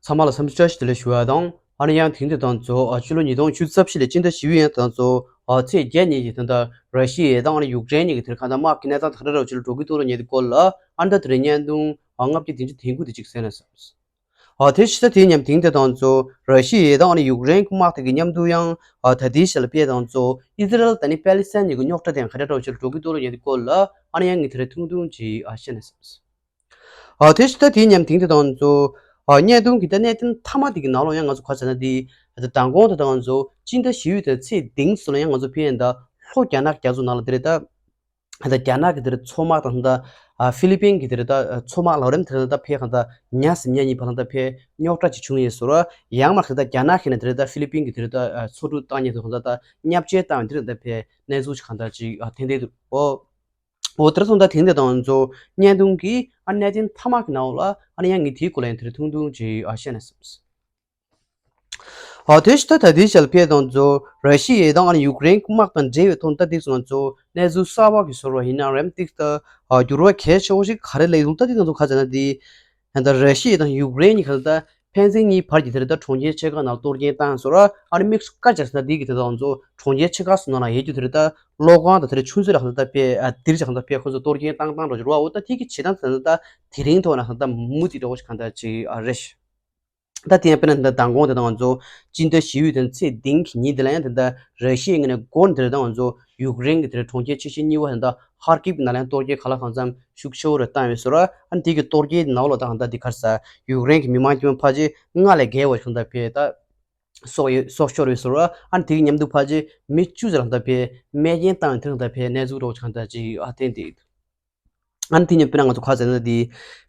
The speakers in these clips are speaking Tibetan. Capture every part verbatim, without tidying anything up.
ཚང་མ་ལ་འཚམས་འདྲི་བཀྲ་ཤིས་བདེ་ལེགས་ཞུ་བ་དང་། ཨ་ནི་ཡང་དེང་དུས་དང་གཙོ་ཨ་ཕྱི་ལོ་ཉིས་སྟོང་བཅུ་རྩ་བཞི་ལོའི་སྤྱི་ཟླ་བཞི་པའི་ཡང་དང་གཙོ་ཨ་ཚེས་བརྒྱད་ཉིན་གྱི་དེ་འདྲ་ར་ཤི་ཡའི་དང་ཨ་ནི་ཡུཀ་རེན་གཉིས་ཀྱི་དེར་གང་ལྟར་དམག་གི་གནས་སྟངས་དེ་ག་འདྲ་འདྲ་ཅིག་ལ་འགྲོ་གི་འདུག་ལབ་མཁན་དེ་སྐོར་ལ་ཨ་ནི་ད་དེ་རིང་བརྙན་ཐུང་ཨ་ལྔ་བརྒྱ་བདུན་ཅུ་དོན་དགུ་དེ་ཅིག་གསན་ན་བསམས། ཨ་དེ་ཕྱི་ཟླ་དེའི་མཉམ་དེང་དུས་དང་གཙོ་ར་ཤི་ཡའི་དང་ཨ་ནི་ཡུཀ་རེན་གྱི་དམག་དེ་གི་མཉམ་དུ་ཡང་ཨ་ད་ལྟའི་ཆ་ལ་དཔེ་དང་གཙོ་ཨི་ཟི་རལ་དང་ཨ་ནི་པེ་ལི་སི་ཐན་གཉིས་ཀྱི་རྙོག་དྲ་དེ་ག་འདྲ་འདྲ་ཅིག་ལ་འགྲོ་གི་འདུག་ལབ་མཁན་དེ་སྐོར་ལ་ཨ་ནི་ཡང་ངས་དེ་རིང་ཐུང་ཐུང་ཅིག་ཨ་བཤད་ན་བསམས། ཨ་དེ་ཕྱི་ཟླ་དེའི་མཉམ་དེང་དུས་དང་གཙོ་ཨ་བརྙན་ཐུང་གི་ད་གནད་དོན་མཐའ་མ་དེ་གི་ནང་ལོགས་ཡང་ང་ཚོ་ག་རེ་ཟེར་ན་དེ་ད་མདང་དགོང་དེ་དང་གཙོ་སྤྱི་ཟླ་བཞི་པའི་ད་ཚེས་བདུན་ཙམ་ལ་ཡང་ང་ཚོ་ཕེབས་ཡིན་ད་ལྷོ་རྒྱ་ནག་རྒྱ་མཚོ་ནང་ལ་དེ་རེད་ད། ད་རྒྱ་ནག་གི་དེ་རེད་མཚོ་དམག་དང་ད་ཨ་ཧྥི་ལི་པིན་གི་དེ་རེད་ད་མཚོ་དམག་ལོ་རིམ་དེ་རེད་ད་ཕེབས་གང་ད་ཉ་ཟེར་ཉ་གཉིས་བར་ལ་ད་ཕེབས་རྙོག་དྲ་ཅིག་བྱུང་ཡོད་ཟེར་བ། ཡང་མ་གི་ད་རྒྱ་ནག་གི་ནས་དེ་རེད་ད་ཧྥི་ལི་པིན་གི་དེ་རེད་ད་མཚོ་གྲུ་བཏང་ཉེ་དུ་གང་ད་ད་བརྙས་བཅོས་བཏང་བའི་དེ་རེད་ད་ཕེབས་གནས་ཚུལ་ཅིག་གང་ད་ཅིག་ཨ་ཐོན་བསྡད་འདུག་ཨོ། འོ་དེར་སོང་ད་དེང་དེ་དང་གཙོ་བརྙན་ཐུང་གི་ཨ་གནད་དོན་མཐའ་མ་གི་ནང་ལ་ཨ་ནི་ཡང་ངས་དེའི་སྐོར་ལ་ཡང་དེར་ཐུང་ཐུང་ཅིག་ཨ་བཤད་ན་བསམས། ཨ་དེ་ཕྱི་ད་ད་དེའི་ཞལ་ཕེ་དང་གཙོ་ར་ཤི་ཡའི་དང་ཨ་ནི་ཡུཀ་རེན་དམག་དང་འབྲེལ་བའི་ཐོག་ད་དེ་སོང་གཙོ་གནས་ཚུལ་གསར་བ་གི་ཟུར་བ་ཡིན་ན་རེམ་ཏིག་ད་ཨ་འགྱུར་བ་གལ་ཆེ་བོ་ཞིག་ག་རེ་སླེབས་འདུག་ད་དེ་ང་ཚོ་ག་ཟེར་ན་དེ་ད་ར་ཤི་ཡ་དང་ཡུཀ་རེན་གཉིས་ཁ་ད་ཕན་ཚུན་གཉིས་བར་གྱི་དེ་རེད་ད་གྲོང་ཁྱེར་ཆེ་ཁག་ནང་གཏོར་སྐྱོན་བཏང་སོང་ར། ཨ་ནི་དམིགས་སུ་བཀར་བྱས་ན་འདི་གི་དེ་དང་ཚོ་གྲོང་ཁྱེར་ཆེ་ཁག་སོགས་ནང་ལ་ཡོད་རྒྱུ་དེ་རེད་ད་གློག་ཁང་དང་དེ་རེད་ཆུ་མཛོད་ལ་ཁ་ད་དཔེ་ཨ་དིར་ཅིག་ཁ་ད་དཔེ་ཁོ་ཚོ་གཏོར་སྐྱོན་བཏང་བཏང་འགྲོ་རྒྱུ་ར། འོ་ད་དེ་གི་བྱེད་སྟངས་དེ་ད་དེ་རིང་ཐོག་ན་ཁ་ད་མུ་མཐུད་འགྲོ་བ་ཞིག་གང་ད་ཅིག་ཨ་རེད། ད་དེ་ཡང་དཔེར་ན་ད་མདང་དགོང་དེ་དང་ང་ཚོ་སྤྱི་ཟླ་བཞི་པའི་དང་ཚེས་བདུན་གྱི་ཉིན་དེ་ལ་ཡང་དེ་ད་ར་ཤི་ཡའི་ངོས་ནས་འགོ་འདིར་དང་ང་ཚོ་ཡུཀ་རེན་གྱི་དེ་རེད་གྲོང་ཁྱེར་ཆེ་ཤོས་གཉིས་པ་དེ་ད་ཧར་ཀིབ་ནང་ལ་ཡང་གཏོར་སྐྱོན་ག་ལ་གང་འཚམ་ཤུགས་ཆེ་བོ་རེ་བཏང་ཡོད་ཟེར་བ། ཨ་ནི་དེ་གི་གཏོར་སྐྱོན་ནང་ལོགས་ད་གང་ད་དེ་གར་ས་ཡུཀ་རེན་གྱི་མི་མང་དཀྱུས་མ་ཕལ་ཆེར་ལྔ་ལས་བརྒལ་བ་ཞིག་ད་ཕེ་ད་སྲོག་ཡོད་སྲོག་ཤོར་ཡོད་ཟེར་བ། ཨ་ནི་དེ་གི་མཉམ་དུ་ཕལ་ཆེར་མི་བཅུ་ཙམ་ལ་ད་ཕེ་རྨས་སྐྱོན་བཏང་ཡོད་དེ་ད་ཕེ་གནས་ཚུལ་རོགས་ཞིག་གང་ད་ཅིག་ཨ་བསྟན་ཏེ། ཨ་ནི་དེ་ནས་དཔེར་ན་ང་ཚོ་ཁ་ཟེར་ན་དེ་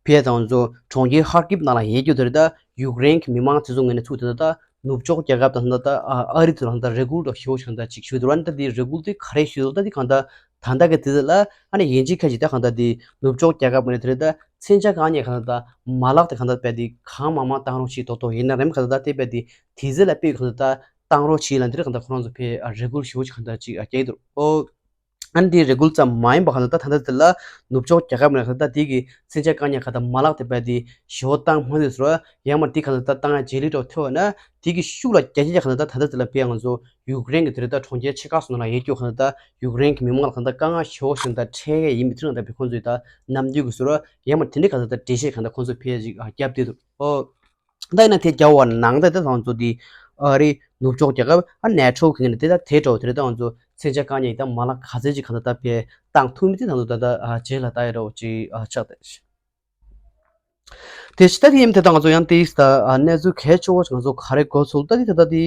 ཕེ་དང་ཚོ་གྲོང་ཁྱེར་ཧར་ཀིབ་ནང་ལ་ཡོད་རྒྱུ་དེ་རེད་ད། ཡུཀ་རེན་གྱི་མི་མང་དེ་ཚོ་ངོས་ནས་ཚུགས་དེ་ད་ནུབ་ཕྱོགས་རྒྱལ་ཁབ་དང་ད་ཨ་རི་དེ་ལ་ད་རེ་སྐུལ་འདྲ་ཞུ་བ་ཞིག་ད་ཅིག་ཞུས་འདུག་ཨ་ནི་ད་དེ་རེ་སྐུལ་དེ་ག་རེ་ཞུས་འདུག་ད་དེ་གང་ད་ད་ལྟ་གི་དེ་ལ་ཨ་ནི་ཡིན་གཅིག་ཁ་ཅིག་ད་གང་ད་དེ་ནུབ་ཕྱོགས་རྒྱལ་ཁབ་ངོས་ནས་དེ་རེད་ད་མཚོན་ཆ་གང་ཉེ་གང་ད་མ་ལག་དེ་གང་ད་དཔེ་དེ་གང་མང་མང་བཏང་རོགས་བྱེད་ཏོག་ཏོག་ཡིན་ན་རེམ་གང་ད་ད་དེ་དཔེ་དེ་དེ་ཚེ་ལ་དཔེ་གང་ད་ད་བཏང་རོགས་བྱེད་ལ་འདིར་གང་ད་ཁོ་རང་ཚོ་ཕེ་རེ་སྐུལ་ཞུ་བ་ཞིག་གང་ད་ཅིག་སྐྱེས་འདུག་ཨོ། ཨ་ནི་དེའི་རེ་སྐུལ་ཙམ་མ་ཡིན་པ་གང་ལྟར་ད་ལྟ་དེ་ལ་ནུབ་ཕྱོགས་རྒྱལ་ཁབ་ནས་གང་ལྟར་དེ་གི་མཚོན་ཆ་བཀག་ཉར་གང་ལྟར་མ་ལག་དེ་བས་དེ་ཞེ་པོ་བཏང་མ་ཐུབ་ཟེར་བ། ཡང་མ་དེ་གང་ལྟར་བཏང་ཡ་བརྗེད་ལུས་འདྲ་ཐོས་པ་ན་དེ་གི་ཤུགས་ལ་རྒྱ་ཆེ་ཆེ་གང་ལྟར་ད་ལྟ་དེ་ལ་བས་ང་ཚོ་ཡུཀ་རེན་གི་དེ་རེད་ད་གྲོང་ཁྱེར་ཆེ་ཁག་སོགས་ནང་ལ་ཡོད་རྒྱུ་གང་ལྟར་ཡུཀ་རེན་གི་མི་མང་ལ་གང་ལྟར་དཀའ་ངལ་ཞེ་པོ་ཞིག་ད་འཕྲད་ཡ་ཡིན་པའི་དེ་རང་ད་བས་ཁོང་ཚོས་ད་ནམ་རྒྱུན་གི་ཟེར་བ། ཡང་མ་དེ་འདྲའི་གང་ལྟར་ད་འགྲེལ་བཤད་གང་ལྟར་ཁོང་ཚོས་ཕལ་ཅིག་རྒྱབ་བསྡད་འདུག་ཨོ། ད་ཡིན་ན་དེ་རྒྱ་བོད་ནང་དེ་དེ་ཚང་ཚོ་དེ་ཨ་རི་ནུབ་ཕྱོགས་རྒྱལ་ཁབ་ཨ་ནེ་ཊོ་གི་ངོས་ནས་དེ་ད་དེ་འདྲ་བོ་དེ་རེད་ད་ང་ཚོ་མཚོན་ཆ་བཀག་ཉར་ཡིན་ད་མ་ལག་ག་ཚད་ཅིག་གང་ལྟར་ད་ཕེ་བཏང་ཐུབ་མིན་དེ་ད་ང་ཚོ་ད་ལྟ་ཨ་རྗེས་ལ་ལྟ་ཡ་འདྲ་བོ་ཅིག་ཨ་ཆགས་ཏེ། དེ་ཕྱི་ད་དེ་ཡིན་དེ་ད་ང་ཚོ་ཡང་དེ་ད་ཨ་གནས་ཚུལ་གལ་ཆེ་བོ་ཞིག་ང་ཚོ་ག་རེ་གོ་ཚུལ་ད་དེ་ད་ད་དེ་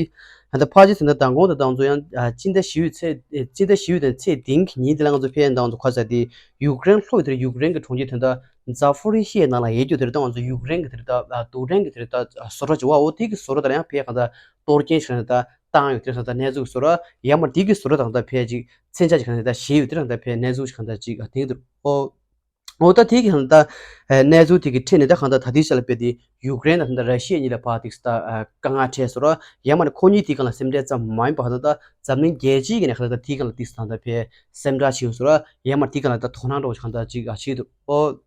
ད་ཕ་ཅི་ཟིན་ད་མདང་དགོང་དེ་ད་ང་ཚོ་ཡང་ཨ་སྤྱི་ཟླ་བཞི་པའི་ཚེས་སྤྱི་ཟླ་བཞི་པའི་དང་ཚེས་བདུན་གི་ཉིན་དེ་ལ་ང་ཚོ་ཕེ་ཡིན་ད་ང་ཚོ་ཁ་ས་དེ་ཡུཀ་རེན་ལྷོ་ཡི་དེར་ཡུཀ་རེན་གི་གྲོང་ཁྱེར་དེ་ད་ཛ་ཕོ་རི་ཤི་ཡའི་ནང་ལ་ཡོད་རྒྱུ་དེ་རེད་ད་ང་ཚོ་ཡུཀ་རེན་གི་དེ་རེད་ད་ཨ་རྡུལ་ཕྲན་གི་དེ་རེད་ད་ཨ་བཟོ་གྲྭ་ཅིག་བ། འོ་དེ་གི་བཟོ་གྲྭ་དེ་ལ་ཡང་ཕེ་གང་ལྟར་གཏོར་སྐྱོན་ཞིག་ད་བཏང་ཡོད་དེ་ད་གནས་ཚུལ་བཟོ་གྲྭ་ཡར་མར་དེ་གི་བཟོ་གྲྭ་དང་ད་ཕེ་ཅིག་མཚོན་ཆ་ཅིག་གང་ལྟར་ད་བཞེས་ཡོད་དེ་རང་ད་ཕེ་གནས་ཚུལ་ཞིག་གང་ལྟར་ཅིག་ཨ་དེང་དུ་ཨོ། འོ་ད་དེ་གི་གང་ལྟར་གནས་ཚུལ་དེ་གི་ཁྲིད་ནས་ད་གང་ལྟར་ད་ལྟའི་ཆ་ལ་དཔེ་དེ་ཡུཀ་རེན་དང་ད་ལྟ་ར་ཤི་ཡ་གཉིས་ལ་ཕར་ཏིག་ད་དཀའ་ངལ་འཕྲད་བཟོ་གྲྭ་ཡར་མར་ཁོ་གཉིས་དེ་གང་ལ་སེམས་ཁྲལ་ཙམ་མ་ཡིན་པ་གང་ལྟར་ད་འཛམ་གླིང་རྒྱལ་སྤྱིའི་གི་ནས་གང་ལྟར་ད་དེ་གང་ལ་ཏིག་ད་ད་ཕེ་སེམས་ཁྲལ་བྱེད་བཟོ་གྲྭ་ཡར་མར་དེ་གང་ལ་ད་དོ་སྣང་འགྲོ་གང་ལྟར་ཅིག་ཨ་བྱེད་འདུག་ཨོ།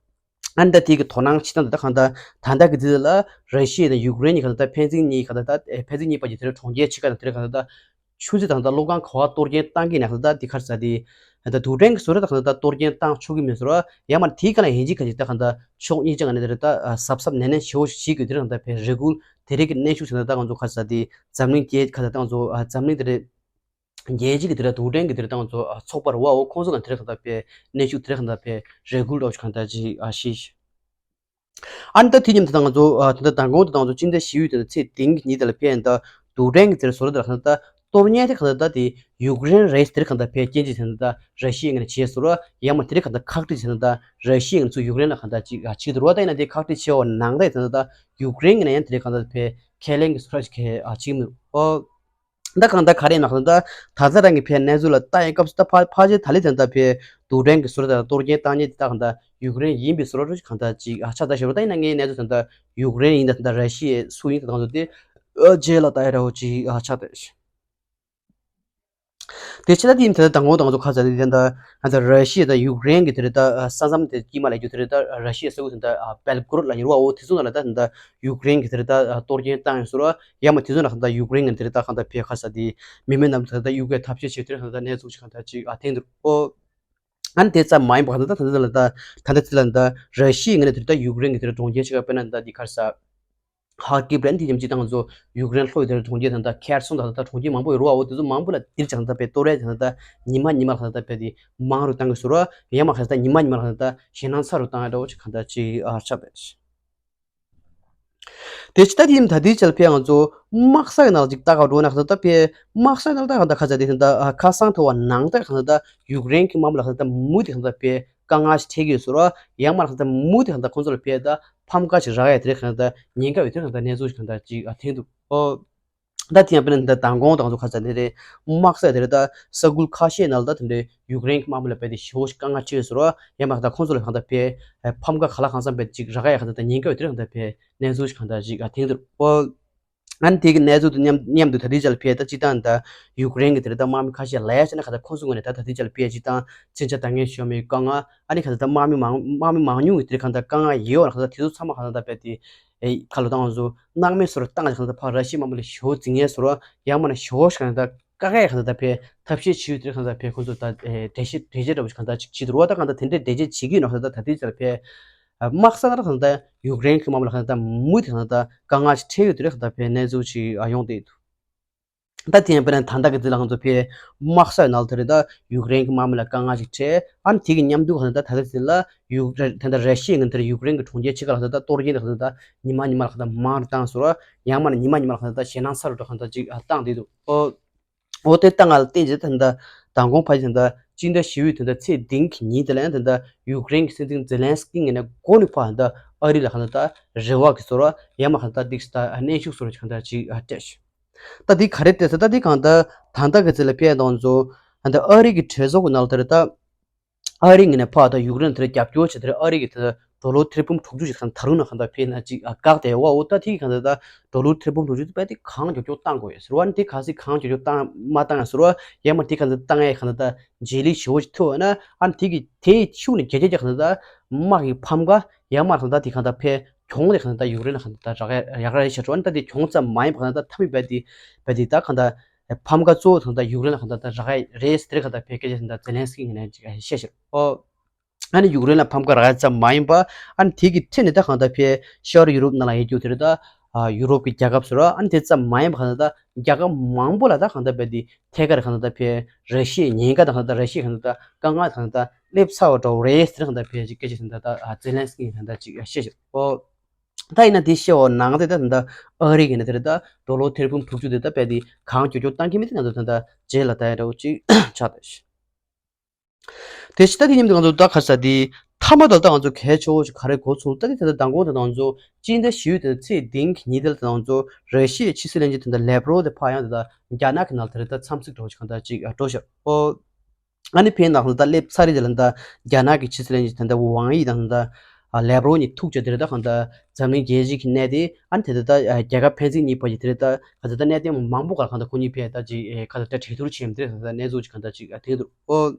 ཨ་ནི་ད་དེ་གི་དོ་སྣང་བྱེད་སྟངས་དེ་ད་གང་ལྟར་ད་ལྟ་གི་དུས་ལ་ར་ཤི་ཡ་དང་ཡུཀ་རེན་གཉིས་གང་ལྟར་ད་ཕན་ཚུན་གཉིས་གང་ལྟར་ད་ཕན་ཚུན་གཉིས་བར་གྱི་དེ་རེད་གྲོང་ཁྱེར་ཆེ་ཁག་དང་དེ་རེད་གང་ལྟར་ད་ཆུ་མཛོད་དང་ད་གློག་ཁང་ག་བ་གཏོར་སྐྱོན་བཏང་གི་ན་གང་ལྟར་ད་དེ་ག་རེ་ཟེར་དེ་ད་རྡུལ་ཕྲན་གྱི་བཟོ་གྲྭ་ད་གང་ལྟར་ད་གཏོར་སྐྱོན་བཏང་ཆོག་གི་མེད་ཟེར་བ། ཡར་མར་དེ་ག་ལ་ཡིན་གཅིག་ག་ཅིག་ད་གང་ལྟར་ཕྱོགས་གཉིས་ཆ་ང་ནས་དེ་རེད་ད་གཟབ་གཟབ་ནན་ནན་ཞེ་པོ་ཞིག་བྱེད་དགོས་དེ་རེད་གང་ལྟར་ཕེ་རེ་སྐུལ་དེ་རིགས་ཀྱི་གནོན་ཤུགས་ཟེར་ན་ད་ང་ཚོ་ག་རེ་ཟེར་དེ་འཛམ་གླིང་རྒྱལ་ཁ་ད་ད་ང་ཚོ་འཛམ་གླིང་དེ་རེད། རྒྱལ་སྤྱི་གི་དེ་ར་རྡུལ་ཕྲན་གྱི་དེ་ར་ཏང་ཚོ་ཚོགས་པ་རུ་བའོ་ཁོང་ཚོ་ལ་དེ་ར་གང་ལྟར་པའི་གནོན་ཤུགས་དེ་ར་གང་ལྟར་པའི་རེ་སྐུལ་འདྲ་བོ་ཞིག་གང་ལྟར་ཅིག་ཨ་ཤེས། ཨ་ནི་ད་དེ་མཉམ་དུ་ད་ང་ཚོ་ཨ་དེ་འདྲ་མདང་དགོང་དུ་ད་ང་ཚོ་སྤྱི་ཟླ་བཞི་པའི་དེ་ཚེས་བདུན་གྱི་ཉིན་དེ་ལ་ཕེབས་ཡིན་ད་རྡུལ་ཕྲན་གྱི་དེ་ར་བཟོ་གྲྭ་དེ་ར་གང་ལྟར་གཏོར་མཁན་དེ་གང་ལྟར་ད་དེ་ཡུཀ་རེན་རེད། དེ་ར་གང་ལྟར་ཕེབས་རྐྱེན་ཅིག་དེ་འདྲ་ད་ར་ཤི་ཡའི་ངོས་ནས་བྱས་སོང་ར། ཡང་མ་དེ་ར་གང་ལྟར་ཁག་དཀྲི་དེ་འདྲ་ད་ར་ཤི་ཡའི་ངོས་ནས་ཚུར་ཡུཀ་རེན་ལ་གང་ལྟར་ཅིག་ཨ་བྱེད་འདུག་ར། ད་ཡིན་ན་དེ་ཁག་དཀྲི་ཆེ་བ་ནང་ད་དེ་འདྲ་ད་ཡུཀ་རེན་གྱི་ནས་ཡང་དེ་ར་གང་ལྟར་ཕེབས་ཁས་ལེན་གྱི་བཟོ་གྲྭ་ཞིག་གས་ཨ་བྱེད་ཀྱི་མི་འདུག་ཨོ། ད་གང་ལྟར་ག་རེ་ཡིན་ན་གང་ལྟར་ད་ལྟ་རང་གི་ཕའི་གནས་ཚུལ་ལ་ལྟ་ཡི་སྐབས་སུ་ད་ཕ་ཕལ་ཆེར་ད་ལི་དེ་ལྟ་ཕའི་རྡུལ་ཕྲན་གྱི་ཟུར་དང་གཏོར་སྐྱོན་བཏང་མཁན་དེ་ད་གང་ལྟར་ཡུཀ་རེན་ཡིན་པའི་བཟོ་འདྲ་གང་ལྟར་ཅིག་ཨ་ཆགས་ད་ཞེས་པ་ད་ཡིན་ན་ངའི་གནས་ཚུལ་དེ་ལྟ་ཡུཀ་རེན་ཡིན་ད་དེ་ལྟ་ར་ཤི་ཡའི་སུ་ཡིན་ད་གང་ལྟར་དེ་ཨ་རྗེས་ལ་ལྟ་ཡ་འདྲ་བོ་ཅིག་ཨ་ཆགས་ད། དེ་ཕྱི་ད་དེ་ཡིན་ད་ལྟ་དང་གོང་དང་ཚོ་ཁ་ཚ་དེ་ད་ལྟ་ར་ཤི་ཡ་དང་ཡུཀ་རེན་གྱི་དེ་རེད་ད་ས་མཚམས་དེ་དཀྱིལ་མ་ལ་རྒྱུ་དེ་རེད་ད་ར་ཤི་ཡ་ས་ཁུལ་དེ་ད་བེལ་གོ་རོད་ལ་ཡོད་རེད་བ། འོ་དེ་ཚོ་ནང་ལ་ད་ད་ཡུཀ་རེན་གྱི་དེ་རེད་ད་གཏོར་སྐྱོན་བཏང་ཡོད་ཟེར་བ། ཡང་མ་དེ་ཚོ་ནང་ད་ཡུཀ་རེན་གྱི་དེ་རེད་ད་གང་ད་ཕེ་ཁ་ས་དེ་མི་མེད་རྣམས་ད་ད་གཡུག་གའི་ཐབས་ཤེས་བྱེད་དེ་རེད་གང་ད་གནས་ཚུལ་ཞིག་གང་ད་ཅིག་ཨ་ཐེངས་འདིར་ཨོ། ཨ་ནི་དེ་ཙམ་མ་ཡིན་པ་གང་ད་ད་ད་ལ་ད་ད་ད་ལ་ད་ར་ཤི་ཡའི་ངོས་ནས་དེ་རེད་ད་ཡུཀ་རེན་གྱི་དེ་རེད་གྲོང་ཁྱེར་ཞིག་དཔེར་ན་ད་འདི་ཁར་ས། ཧར་ཀིབ་ལན་དེ་ཉམས་ཅི་དང་ཚོ་ཡུཀ་རེན་ལྷོ་ཡི་དེར་གྲོང་ཁྱེར་དང་ད་ཁེར་སོང་དང་ད་གྲོང་ཁྱེར་མང་པོ་ཡོད་རུ་བ། འོ་དེ་ཚོ་མང་པོ་ལ་དེར་ཀྱང་ད་པའི་ཏོ་རེ་དང་ད་ཉི་མ་ཉི་མ་ལ་ད་པའི་དེ་མང་རུ་བཏང་གི་ཟུར་བ་ཡང་མ་ཁ་ད་ཉི་མ་ཉི་མ་ལ་ད་ཞེད་སྣང་ཚ་རུ་བཏང་ཡ་འདྲ་བོ་ཅིག་གང་ད་ཅིག་ཨ་ཆགས་པས། དེ་ཅི་ད་དེ་ཡིན་ད་དེ་ཅལ་ཕེ་ང་ཚོ་དམག་ས་ཡི་ནང་ལ་ཅིག་ལྟ་ག་འགྲོ་ན་གང་ད་པའི་དམག་ས་ཡི་ནང་ལ་ད་གང་ད་ཁ་ཚ་དེ་ད་ཁ་སང་ཐོ་བ་ནང་ད་གང་ད་ཡུཀ་རེན་གྱི་དམག་མི་ལ་གང་ད་མུ་དེ་གང་ད་པའི་དཀའ་ངལ་ཞིག་འཕྲད་ཀྱི་ཡོད་ཟེར་བ། ཡང་མ་རེད་ད་མུ་དེ་གང་ད་ཁོང་ཚོ་ལ་ཕེ་ད་ཕམ་ཁ་ཞིག་རག་ཡ་དེ་རེད་གང་ད་ཉེན་ཁ་ཡོད་དེ་གང་ད་གནས་ཚུལ་ཞིག་གང་ད་ཅིག་ཨ་ཐེངས་འདུག་ཨོ། ད་དེ་ཡང་དཔེར་ན་ད་མདང་དགོང་དང་ཚོ་ཁ་ཚ་དེ་རེད། དམག་ས་དེ་རེད་ད་ས་ཁུལ་ཁ་ཤས་ནང་ལ་ད་དེ་འདྲའི་ཡུཀ་རེན་གྱི་དམག་མི་ལ་ཕེ་དེ་ཞེ་པོ་ཞིག་དཀའ་ངལ་འཕྲད་ཡོད་ཟེར་བ། ཡང་མ་རེད་ད་ཁོང་ཚོ་ལ་གང་ད་ཕེ་ཕམ་ཁ་ག་ལ་གང་འཚམ་ཕེ་ཅིག་རག་ཡ་གང་ད་ཉེན་ཁ་ཡོད་དེ་རེད་གང་ད་ཕེ་གནས་ཚུལ་ཞིག་གང་ད་ཅིག་ཨ་ཐེངས་འདུག་ཨོ། ཨ་ནི་དེ་གི་གནས་ཚུལ་དང་མཉམ་མཉམ་དུ་ད་ལྟའི་ཆར་ལ་ཕེ་ད་སྤྱི་བཏང་ད་ཡུཀ་རེན་གྱི་དེ་རེད་ད་དམག་མི་ཁ་ཤས་ལ་ཡ་བྱས་ན་ག་ད་ཁོང་ཚོའི་ངོས་ནས་ད་ད་ལྟའི་ཆར་ལ་ཕེ་སྤྱི་བཏང་མཚོན་ཆ་འདང་ངེས་ཤོར་མེད་དཀའ་ངལ། ཨ་ནི་ག་ད་ད་དམག་མི་མང་དམག་མི་མང་ཉུང་གི་དེ་ག་ད་དཀའ་ངལ་ཡོད་ན་ག་ད་དེ་ཚོ་ཚང་མ་ག་ད་ད་ཕེ་དེ་ཨེ་ཁ་ལོ་བཏང་བ་ཚོ་སྣང་མེད་བཟོ་རུ་བཏང་ག་ད་ཕར་ར་ཤི་དམག་མི་ལ་ཞེ་པོ་འཛིང་ངེས་བཟོ་རུ་ཡང་མ་ན་ཞེ་པོ་ཞིག་ག་ད་དཀའ་ངལ་ག་ད་ཕེ་ཐབས་ཤེས་བྱེད་ཡུལ་དེ་ག་ད་ཕེ་ཁོང་ཚོ་ད་ཨེ་འགྲེལ་བཤད་འགྲེལ་བཤད་འདྲ་བོ་ཞིག་ག་ད་ཅིག་བྱེད་དུ་རུ་བ། ད་ག་ད་དེ་འདྲའི་འགྲེལ་བཤད་བྱེད་ཀྱི་ཡོད་ན་ག་ད་ད་ལྟའི་ཆར་ལ་ཕེ། དམག་ས་ནང་ལ་གང་ལྟར་ཡུཀ་རེན་གྱི་དམག་མི་ལ་གང་ལྟར་མུ་མཐུད་གང་ལྟར་དཀའ་ངལ་ཞིག་འཕྲད་ཡོད་དེ་རེད་གང་ལྟར་ཕེ་གནས་ཚུལ་ཞིག་ཡོང་བསྡད་འདུག་ད་དེ་ཡང་དཔེར་ན་ད་ལྟ་གི་དེ་ལ་ང་ཚོ་ཕེ་དམག་ས་ནང་ལ་དེ་རེད་ད་ཡུཀ་རེན་གྱི་དམག་མི་ལ་དཀའ་ངལ་ཞིག་འཕྲད། ཨ་ནི་དེ་གི་མཉམ་དུ་གང་ལྟར་ད་ལྟ་དེ་ལ་ཡུཀ་རེན་ད་ལྟ་ར་ཤི་ཡའི་ངན་དེར་ཡུཀ་རེན་གྱི་གྲོང་ཁྱེར་ཕྱེད་ཀ་ལ་ད་ལྟ་གཏོར་སྐྱོན་དེ་གང་ལྟར་ཉི་མ་ཉི་མ་ལ་གང་ལྟར་མང་རུ་བཏང་ཟེར་བ། ཡང་མ་ན་ཉི་མ་ཉི་མ་ལ་གང་ལྟར་ཞེད་སྣང་ཚ་རུ་འགྲོ་གང་ལྟར་ཅིག་བཏང་བསྡད་འདུག་འོ། འོ་དེ་ལྟ་ང་ལ་བརྟེན་བྱས་ད་ལྟ་མདང་དགོང་ཕལ་ཆེར་ད་ལྟ་སྤྱི་ཟླ་བཞི་པའི་དེ་ལྟ་ཚེས་བདུན་གྱི་ཉིན་དེ་ལ་ཡང་དེ་ལྟ་ཡུཀ་རེན་གྱི་སྲིད་འཛིན་ཛེ་ལན་སི་ཀི་ངོས་ནས་མགོ་ནས་ཕར་ད་ལྟ་ཨ་རི་ལ་གང་ལྟར་ད་རེ་བ་གི་ཟེར་བ་ཡང་མ་གང་ལྟར་འདི་ད་གནོན་ཤུགས་ཟེར་བ་གང་ལྟར་ཅིག་སྤྲད་ཤག་ད་འདི་ག་རེ་སྤྲད་ཟེར་ད་འདི་གང་ལྟར་ད་ལྟ་གི་ཚེ་ལ་ཕེ་དང་ཚོ་ད་ལྟ་ཨ་རི་གི་གྲོས་ཚོགས་ཀྱི་ནང་ལ་དེ་ལྟ། ཨ་རི་ངོས་ནས་ཕར་ད་ཡུཀ་རེན་དེར་རྒྱབ་སྐྱོར་བྱེད་དེར་ཨ་རི་གི་དེ་ཌོ་ལར་ཐེར་འབུམ་དྲུག་ཅུ་ཞིག་ད་རུང་ན་གང་ལྟར་ཕེ་ན་ཅིག་བཀག་སྟེ་ཡོད་པ། འོ་ད་དེ་གང་ལྟར་ད་ཌོ་ལར་ཐེར་འབུམ་དྲུག་ཅུ་དེ་དཔེ་དེ་གང་མགྱོགས་མགྱོགས་བཏང་དགོས་ཡོད་ཟེར་བ། ཨ་ནི་དེ་ག་ཚོད་གང་མགྱོགས་མགྱོགས་བཏང་མ་བཏང་ཡང་ཟེར་བ་ཡང་མ་དེ་གང་ལྟར་བཏང་ཡས་གང་ལྟར་ད་བརྗེ་ལེན་ཞེ་པོ་ཞིག་ཐུབ་པ་ན་ཨ་ནི་དེ་གི་དེ་ཤུགས་ནས་རྒྱ་སྐྱེད་ཀྱི་གང་ལྟར་ད་དམག་གི་ཕམ་ཁ་ཡང་མ་གང་ལྟར་དེ་གང་ལྟར་ཕེ་གྱོང་དེ་གང་ལྟར་ད་ཡུཀ་རེན་ལ་གང་ལྟར་ད་རག་ཡ་རག་ཡ་ཞིག་ཆགས་འགྲོ། ཨ་ནི་ད་དེ་གྱོང་ཙམ་མ་ཡིན་པ་གང་ལྟར་ད་ཐབས་མེད་པ་དེ་དཔེ་དེ་ད་གང་ལྟར། ཕམ་ཁ་གཙོ་བོ་དང་ད་ཡུཀ་རེན་ལ་གང་ལྟར་ད་རག་ཡ་རེད་ཟེར་གང་ལྟར་ཕེ་སྐད་ཆ་དང་ད་ཛེ་ལན་སི་ཀི་ངོས་ནས་ཅིག་བཤད་ཤག་ཨོ། ཨ་ནི་ཡུཀ་རེན་ལ་ཕམ་ཁ་རག་ཡ་ཙམ་མ་ཡིན་པ། ཨ་ནི་དེ་གི་ཁྲིད་ནས་ད་གང་ལྟར་ཕེ་ཤར་ཡུ་རོབ་ནང་ལ་ཡོད་རྒྱུ་དེ་རེད་ད། ཡུ་རོབ་ཀྱི་རྒྱལ་ཁབ་ཟེར་བ་ཨ་ནི་དེ་ཙམ་མ་ཡིན་པ་གང་ལྟར་ད་རྒྱལ་ཁབ་མང་པོ་ལ་ད་གང་ལྟར་ཕེ་དེ་ཐད་ཀར་གང་ལྟར་ཕེ་ར་ཤི་ཡའི་ཉེན་ཁ་དང་གང་ལྟར་ར་ཤི་ཡའི་གང་ལྟར་དཀའ་ངལ་གང་ལྟར་སླེབས་ཚར་བ་འདྲ་བོ་རེད་ཟེར་གང་ལྟར་ཕེ་ཅིག་སྐད་ཆ་དེ་ད་ཛེ་ལན་སི་ཀི་གང་ལྟར་ཅིག་བཤད་ཤག་ཨོ། ད་ཡིན་ན་དེ་བཤད་པ་ནང་དེ་ད་ད་ཨ་རི་གི་ནས་དེ་རེད་ད་ཌོ་ལར་ཐེར་འབུམ་དྲུག་ཅུ་དེ་ད་དཔེ་དེ་གང་མགྱོགས་མགྱོགས་བཏང་གི་མེད་དེ་ང་ཚོ་ད་ད་རྗེས་ལ་ད་ཡ་འདྲ་བོ་ཅིག་ཆགས་ད་ཤི། དེ་ཕྱི་ད་དེ་མཉམ་དུ་ང་ཚོ་ད་ག་ས་དེ་མཐའ་མ་ད་ད་ང་ཚོ་གལ་ཆེ་བོ་ཞིག་ག་རེ་གོ་ཚུལ་ད་དེ་ད་ད་མདང་དགོང་ད་ང་ཚོ་སྤྱི་ཟླ་བཞི་པའི་དེ་ཚེས་བདུན་གྱི་ཉིན་དེ་ལ་ད་ང་ཚོ་ར་ཤི་ཡའི་ཕྱི་སྲིད་བློན་ཆེན་དེ་ད་ལེབ་རོ་དེ་ཕར་ཡང་དེ་ད་རྒྱ་ནག་གི་ནང་དེ་རེད་ད་འཚམས་གཟིགས་འདྲ་བོ་ཞིག་གང་ད་ཅིག་འགྲོ་ཤག་ཨོ། ཨ་ནི་ཕེ་ནང་ལ་ད་སླེབས་ཚར་རེད་དེ་ལ་ད་རྒྱ་ནག་གི་ཕྱི་སྲིད་བློན་ཆེན་ད་ད་ཝང་ཡི་དང་ད་ལེབ་རོ་གཉིས་ཐུག་བྱས་དེ་རེད་ད་གང་ད་འཛམ་གླིང་རྒྱལ་སྤྱི་གི་གནས་དེ་ཨ་ནི་དེ་ད་ད་རྒྱལ་ཁབ་ཕན་ཚུན་གཉིས་བར་གྱི་དེ་རེད་ད་ག་ད་ད་གནད་དོན་མང་པོ་ག་གང་ད་ཁོ་གཉིས་ཕེ་ད་ཅིག་ག་ད་ད་གྲོས་བསྡུར་བྱས་མི་དེ་རེད་ད་གནས་ཚུལ་ཅིག་གང་ད་ཅིག་ཨ་དེ་རེད་ཨོ།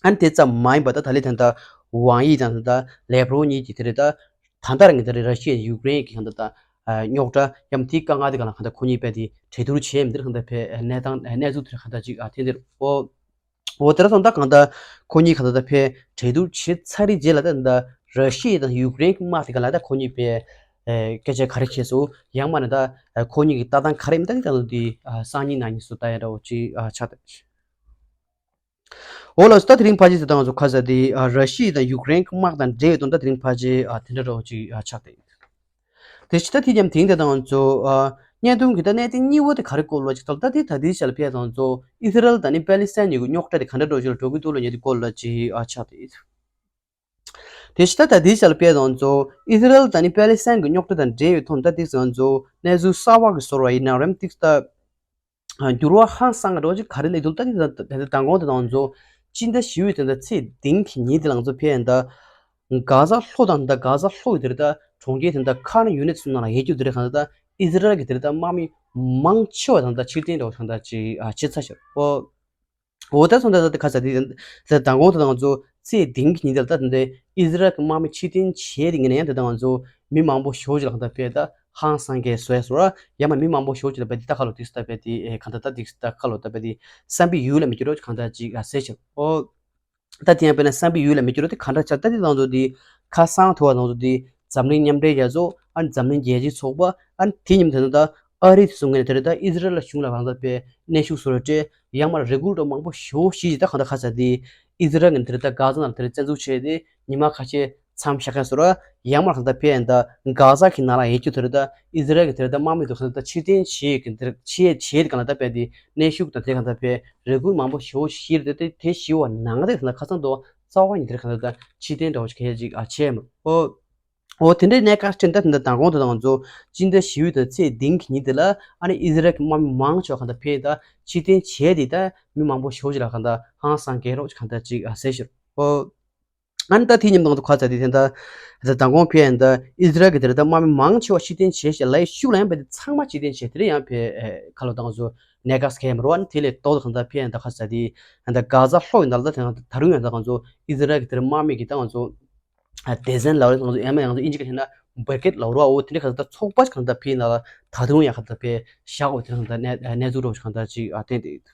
ཨ་ནི་དེ་ཙམ་མ་ཡིན་པ་ད་ད་ལི་ད་ད་ཝང་ཡི་དང་ད་ལེབ་རོ་གཉིས་ཀྱི་དེ་རེད་ད་ད་ད་རང་གི་དེ་རེད་ར་ཤི་ཡ་ཡུཀ་རེན་གྱི་གང་ད་ད་རྙོག་དྲ་ཡམ་དེའི་དཀའ་ངལ་དེ་ག་ལ་གང་ད་ཁོ་གཉིས་ཕེ་དེ་གྲོས་བསྡུར་བྱས་མི་དེ་རེད་གང་ད་ཕེ་གནས་སྟངས་གནས་ཚུལ་དེ་རེད་གང་ད་ཅིག་ཨ་དེ་དེ་རེད་ཨོ། འོ་དེ་ར་སོང་ད་གང་ལྟར་ཁོ་གཉིས་གང་ལྟར་ད་ཕེ་གྲོས་བསྡུར་བྱེད་ཚར་རེད་རྗེས་ལ་ད་ད་ར་ཤི་ཡ་དང་ཡུཀ་རེན་གྱི་དམག་དེ་ག་ལ་ད་ཁོ་གཉིས་ཕེ་སྐད་ཆ་ག་རེ་བཤད་སོང་ཡང་མ་ན་ད་ཁོ་གཉིས་ཀྱི་ལྟ་སྟངས་ག་རེ་མི་ད་དེ་ད་ད་དེ་སང་ཉིན་གནངས་ཉིན་སུ་ལྟ་ཡ་འདྲ་བོ་ཅིག་ཆགས་ད། འོ་ལགས་སོ་ད་དེ་རིང་ཕལ་ཆེར་ད་ང་ཚོ་ཁ་ས་དེ་ར་ཤི་ཡ་དང་ཡུཀ་རེན་གྱི་དམག་དང་འབྲེལ་བའི་དོན་ད་དེ་རིང་ཕལ་ཆེར་དེ་འདྲ་འདྲ་བོ་ཅིག་ཆགས་ད་ཡིན། དེ་ཕྱི་ད་དེ་མཉམ་དེང་དེ་དང་ཚོ་ཨ་བརྙན་ཐུང་གི་ད་གནད་དོན་གཉིས་པོ་དེ་ག་རེ་སྐོར་ལ་ཅིག་ད་ལྟ་དེ་ད་དེའི་ཆ་ལ་ཕེ་དང་ཚོ་ཨི་སི་རལ་དང་ནི་པེ་ལི་སི་ཐན་གཉིས་ཀྱི་རྙོག་དྲ་དེ་ག་འདྲ་འགྲོ་ཅིག་ལ་འགྲོ་གི་འདུག་ལ་ཉེ་དེ་སྐོར་ལ་ཅིག་ཨ་ཆགས་དེ། དེ་ཕྱི་ད་ད་དེའི་ཆ་ལ་ཕེ་དང་ཚོ་ཨི་སི་རལ་དང་ནི་པེ་ལི་སི་ཐན་གྱི་རྙོག་དྲ་དང་འབྲེལ་བའི་ཐོག་ད་དེ་ཚོ་ཚོ་གནས་ཚུལ་གསར་བ་གི་བཟོ་འདྲ་ཡིན་ན་རེད་དེ་ད། འགྱུར་བ་ཧང་སང་གི་འགྲོ་ཅིག་ག་རེ་སླེབས་འདུག་ད་ནི་ད་ལྟ་མདང་དགོང་དེ་དང་ཚོ་སྤྱི་ཟླ་བཞི་པའི་དེ་ད་ཚེས་བདུན་གྱི་ཉིན་དེ་ལ་ང་ཚོ་ཕེ་ཡིན་ད། གྷ་ཟ་ལྷོ་དང་ད་གྷ་ཟ་ལྷོ་ཡི་དེ་རེད་ད་གྲོང་ཁྱེར་དེ་ད་ཁཱན་ཡུ་ནིས་ནང་ལ་ཡོད་རྒྱུ་དེ་རེད་གང་ད་ཨི་སི་རལ་གྱི་དེ་རེད་ད་དམག་མི་མང་ཆེ་བ་དང་ད་ཕྱིར་འཐེན་འགྲོ་གང་ད་ཅིག་ཨ་བྱེད་ཚར་ཤག་ཨོ། འོ་ད་སོང་ད་ད་ཁ་ས་དེ་ད་མདང་དགོང་ད་ང་ཚོ་ཚེས་བདུན་གྱི་ཉིན་དེ་ལ་ད་དེ་འདྲའི་ཨི་ཟི་རལ་གྱི་དམག་མི་ཕྱིར་འཐེན་བྱས་དེ་ངས་ནས་ཡང་དེ་ད་ང་ཚོ་མི་མང་པོ་ཞེ་པོ་ཅིག་ལ་གང་ལྟར་ཕེབས་ད་ཧང་སང་གས་བཟོས་སོ་ར། ཡང་མ་མི་མང་པོ་ཞེ་པོ་ཅིག་ལ་བེད་དེ་ད་ཁ་ལོ་དེ་སུ་ད་བེད་དེ་གང་ལྟར་ད་དེ་སུ་ད་ཁ་ལོ་ད་བེད་དེ་བསམ་པའི་ཡུལ་ལ་མི་འགྱུར་རོ་གང་ལྟར་ཅིག་ཟེར་ཞིག་ཨོ། ད་དེ་ཡང་དཔེར་ན་བསམ་པའི་ཡུལ་ལ་མི་འགྱུར་རོ་དེ་གང་འདྲ་ཆགས། ད་དེ་ལང་ཚོ་དེ་ཁ་སང་ཐུ་བ་ལང་ཚོ་དེ་འཛམ་གླིང་མཉམ་འབྲེལ་རྒྱལ་ཚོགས་ཨ་ནི་འཛམ་གླིང་རྒྱལ་སྤྱིའི་ཚོགས་པ་ཨ་ནི་དེ་མཉམ་དུ་ད་ཨ་རི་དེ་གསུང་མཁན་དེ་རེད། ད་ཨི་ཟི་རལ་གཞུང་ལ་གང་ལྟར་པའི་གནོན་ཤུགས་བཟོ་རོགས་སྤྲད། ཡང་མ་རེ་སྒུག་འགྲོ་མང་པོ་ཞེ་པོ་ཞིག་ད་གང་ལྟར་ཁ་ས་དེ་ཨི་ཟི་རལ་གྱི་དེ་རེད། ད་གྷ་ཛ་ནང་དེ་རེད་བཙན་འཛུལ་བྱས་ཏེ་ཉི་མ་ཁ་ཤས་མཚམས་བཞག་མཁན་བཟོ་ར། ཡང་མ་གང་ལྟར་ཕེབས་ཡང་ད་གྷ་ཛ་གི་ནང་ལ་ཡོད་རྒྱུ་དེ་རེད། ད་ཨི་ཟི་རལ་གྱི་དེ་རེད། ད་དམག་མི་དེ་གང་ལྟར་ད་ཕྱིར་འཐེན་བྱས་གི་དེ་རེད། བྱས་བྱས་དེ་གང་ལྟར་ད་པའི་དེ་གནོན་ཤུགས་དང་དེ་གང་ལྟར་པའི་རེ་སྐུལ་མང་པོ་ཞེ་པོ་ཞིག་རེད། དེ་དེ་ཞི་བ་ནང་དེ་ལ་ཁ་སང་དུ་རྩ་བ་ཉིད་དེར་གང་ལྟར་ཕྱིར་འཐེན་འདྲ་བོ་ཞིག་གལ་ཅིག་ཨ་བྱས་མོད། ཨོ། ཨོ་དེ་འདྲའི་གནད་འགག་ཅན་ད་དེ་འདྲ་མདང་དགོང་དུ་དང་ང་ཚོ་སྤྱི་ཟླ་བཞི་པའི་དང་ཚེས་བདུན་གྱི་ཉིན་དེ་ལ་ཨ་ནི་ཨི་ཟི་རལ་གྱི་དམག་མི་མང་ཆེ་བ་གང་ལྟར་ཕེབས་ད་ཕྱིར་འཐེན་བྱས་ཏེ་ད་མི་མང་པོ་ཞེ་པོ་ཅིག་ལ་གང་ལྟར་ཧང་སང་གས་རོགས་གང་ལྟར་ཅིག་ཨ་ཟེར་ཞིག་ཨོ། ཨ་ནི་ད་དེ་མཉམ་དུ་ང་ཚོ་ག་ཚ་དེ་དེ་འདྲ་ད་མདང་དགོང་ཕེབས་ཡང་ད་ཨི་ཟི་རལ་གྱི་དེ་རེད། ད་དམག་མི་མང་ཆེ་བ་ཕྱིར་འཐེན་བྱས་ཤག་ལ་ཡི་ཤུགས་ལ་ཡང་བས་དེ་ཚང་མ་ཕྱིར་འཐེན་བྱས་དེ་རེད། ཡང་ཕེ་ཁ་ལོ་ད་ང་ཚོ་གནད་འགག་སྐད་མ་རོ་ཨ་ནི་དེ་ལས་ཏོག་ཏོ་གང་ལྟར་ཕེབས་ཡང་ད་ག་ཚ་དེ་ད་གྷ་ཛ་ལྷོ་ཡི་ནང་ལ་ད་ད་རུང་ཡང་ད་ང་ཚོ་ཨི་ཟི་རལ་གྱི་དེ་རེད་དམག་མི་གི་ད་ང་ཚོ་ཨ་སྡེ་ཚན་ལ་ང་ཚོ་ཡང་མ་ཡང་ཚོ་ཨིན་ཇི་སྐད་བྱས་ན་བྷེ་རི་གེད་ལ་རོ་ཨ་འོ་དེ་འདྲ་གང་ལྟར་ཚོགས་པ་གང་ལྟར་ཕེབས་ན་ལ་ད་དུང་ཡང་གང་ལྟར་ཕེབས་བཞག་འོ་དེ་གང་ལྟར་གནས་གནས་ཚུལ་རོ་གང་ལྟར་ཅིག་ཨ་བསྟན་ཏེ།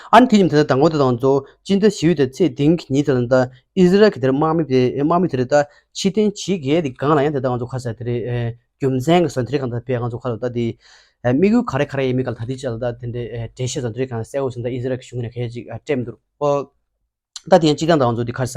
ཨ་ནི་དེ་ཉིན་དེ་ལྟར་དང་པོ་དེ་དང་ཚོ་སྤྱི་ཟླ་བཞི་པའི་དེ་ཚེས་བདུན་གྱི་ཉིན་དེ་ལ་ད་ཨི་ཟི་རལ་གྱི་དེར་དམག་མི་དེ་དམག་མི་དེ་རེད། ད་ཕྱིར་འཐེན་བྱེད་མཁན་དེ་སྒང་ལ་ཡང་དེ་ལྟར་ང་ཚོ་ཁ་ས་དེ་རེད། རྒྱུ་མཚན་གྱི་བཟོ་འདྲ་གང་ལྟར་ཕེབས་ང་ཚོ་ཁ་ལ་ད་དེ་དམིགས་ཡུལ་ག་རེ་ག་རེ་ཡིན་མིན་ག་ལ་ད་དེ་ཅག་ལ་ད་དེ་འདྲའི་འགྲེལ་བཤད་བཟོ་འདྲ་གང་གསལ་བོ་ཟིན་ད་ཨི་ཟི་རལ་གྱི་གཞུང་ནས་གལ་ཅིག་སྤྲད་མི་འདུག་ཨོ། ད་དེ་ཡང་སྤྱི་བཏང་དང་ང་ཚོ་འདི་ཁ་ས་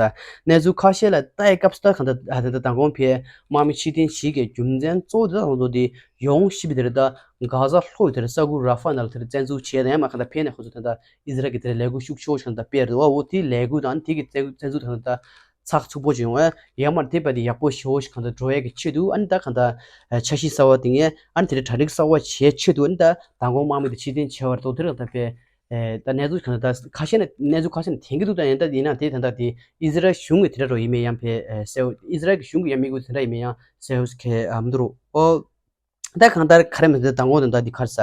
གནས་ཚུལ་ཁ་ཤས་ལ་ལྟ་ཡི་སྐབས་སུ་ད་གང་ལྟར་ད་ལྟ་མདང་དགོང་ཕེབས་དམག་མི་ཕྱིར་འཐེན་བྱེད་མཁན་རྒྱུ་མཚན་གཙོ་བོ་དེ་ད་ང་ཚོ་འདི་ཡོང་སྲིད་པའི་དེ་རེད། ད་གྷ་ཛ་ལྷོ་ཡི་དེར་ས་ཁུལ་ར་ཧྥ་ནང་ལ་དེར་བཙན་འཛུལ་བྱས་ད་ཡང་མ་གང་ལྟར་ཕེབས་ནས་ཁོ་ཚོ་ད་ལྟ་ཨི་ཟི་རལ་གྱི་དེར་ལས་འགུལ་ཤུགས་ཆེ་བོ་ཞིག་གང་ལྟར་སྤེལ་རེད་བ། འོ་དེའི་ལས་འགུལ་དང་དེ་གི་བཙན་བཙན་འཛུལ་དང་ད་ཚགས་ཚུད་པོ་ཅིག་ཡོང་བས་ཡང་མར་དེ་བས་དེ་ཡག་པོ་ཞེ་བོ་ཞིག་གང་ལྟར་འགྲོ་ཡས་ཀྱི་ཆེད་དུ་ཨ་ནི་ད་གང་ལྟར་འཆར་གཞི་གསར་བ་དེ་ངས་ཨ་ནི་དེ་འདྲའི་གྲ་སྒྲིག་གསར་བ་བྱེད་ཆེད་དུ་ཨ་ནི་ད་མདང་དགོང་དམག་མི་དེ་ཕྱིར་འཐེན་བྱས་པ་རེད། དོ་དེར་གང་ལྟར་ཕེབས། ཨེ་ད་གནས་ཚུལ་གང་ལྟར་ཁ་ཤས་ནས་གནས་ཚུལ་ཁ་ཤས་ནས་ཐོན་གྱི་འདུག་ད་ཡིན་ད་ཡིན་ན་དེ་ད་ལྟ་དེ་ཨི་ཟི་རལ་གཞུང་གི་དེ་འདྲ་རོ་ཡིན་མིན་ཡང་ཕེ་ཨེ་གསལ་བོ་ཨི་ཟི་རལ་གྱི་གཞུང་གི་ཡང་དམིགས་ཡུལ་དེ་འདྲ་ཡིན་མིན་ཡང་གསལ་བོ་ཁེ་ཨ་མི་འདུག་རོ། ཨོ། ད་གང་ལྟར་ག་རེ་མི་འདུག་དང་པོ་དེ་ད་འདི་ཁར་ས་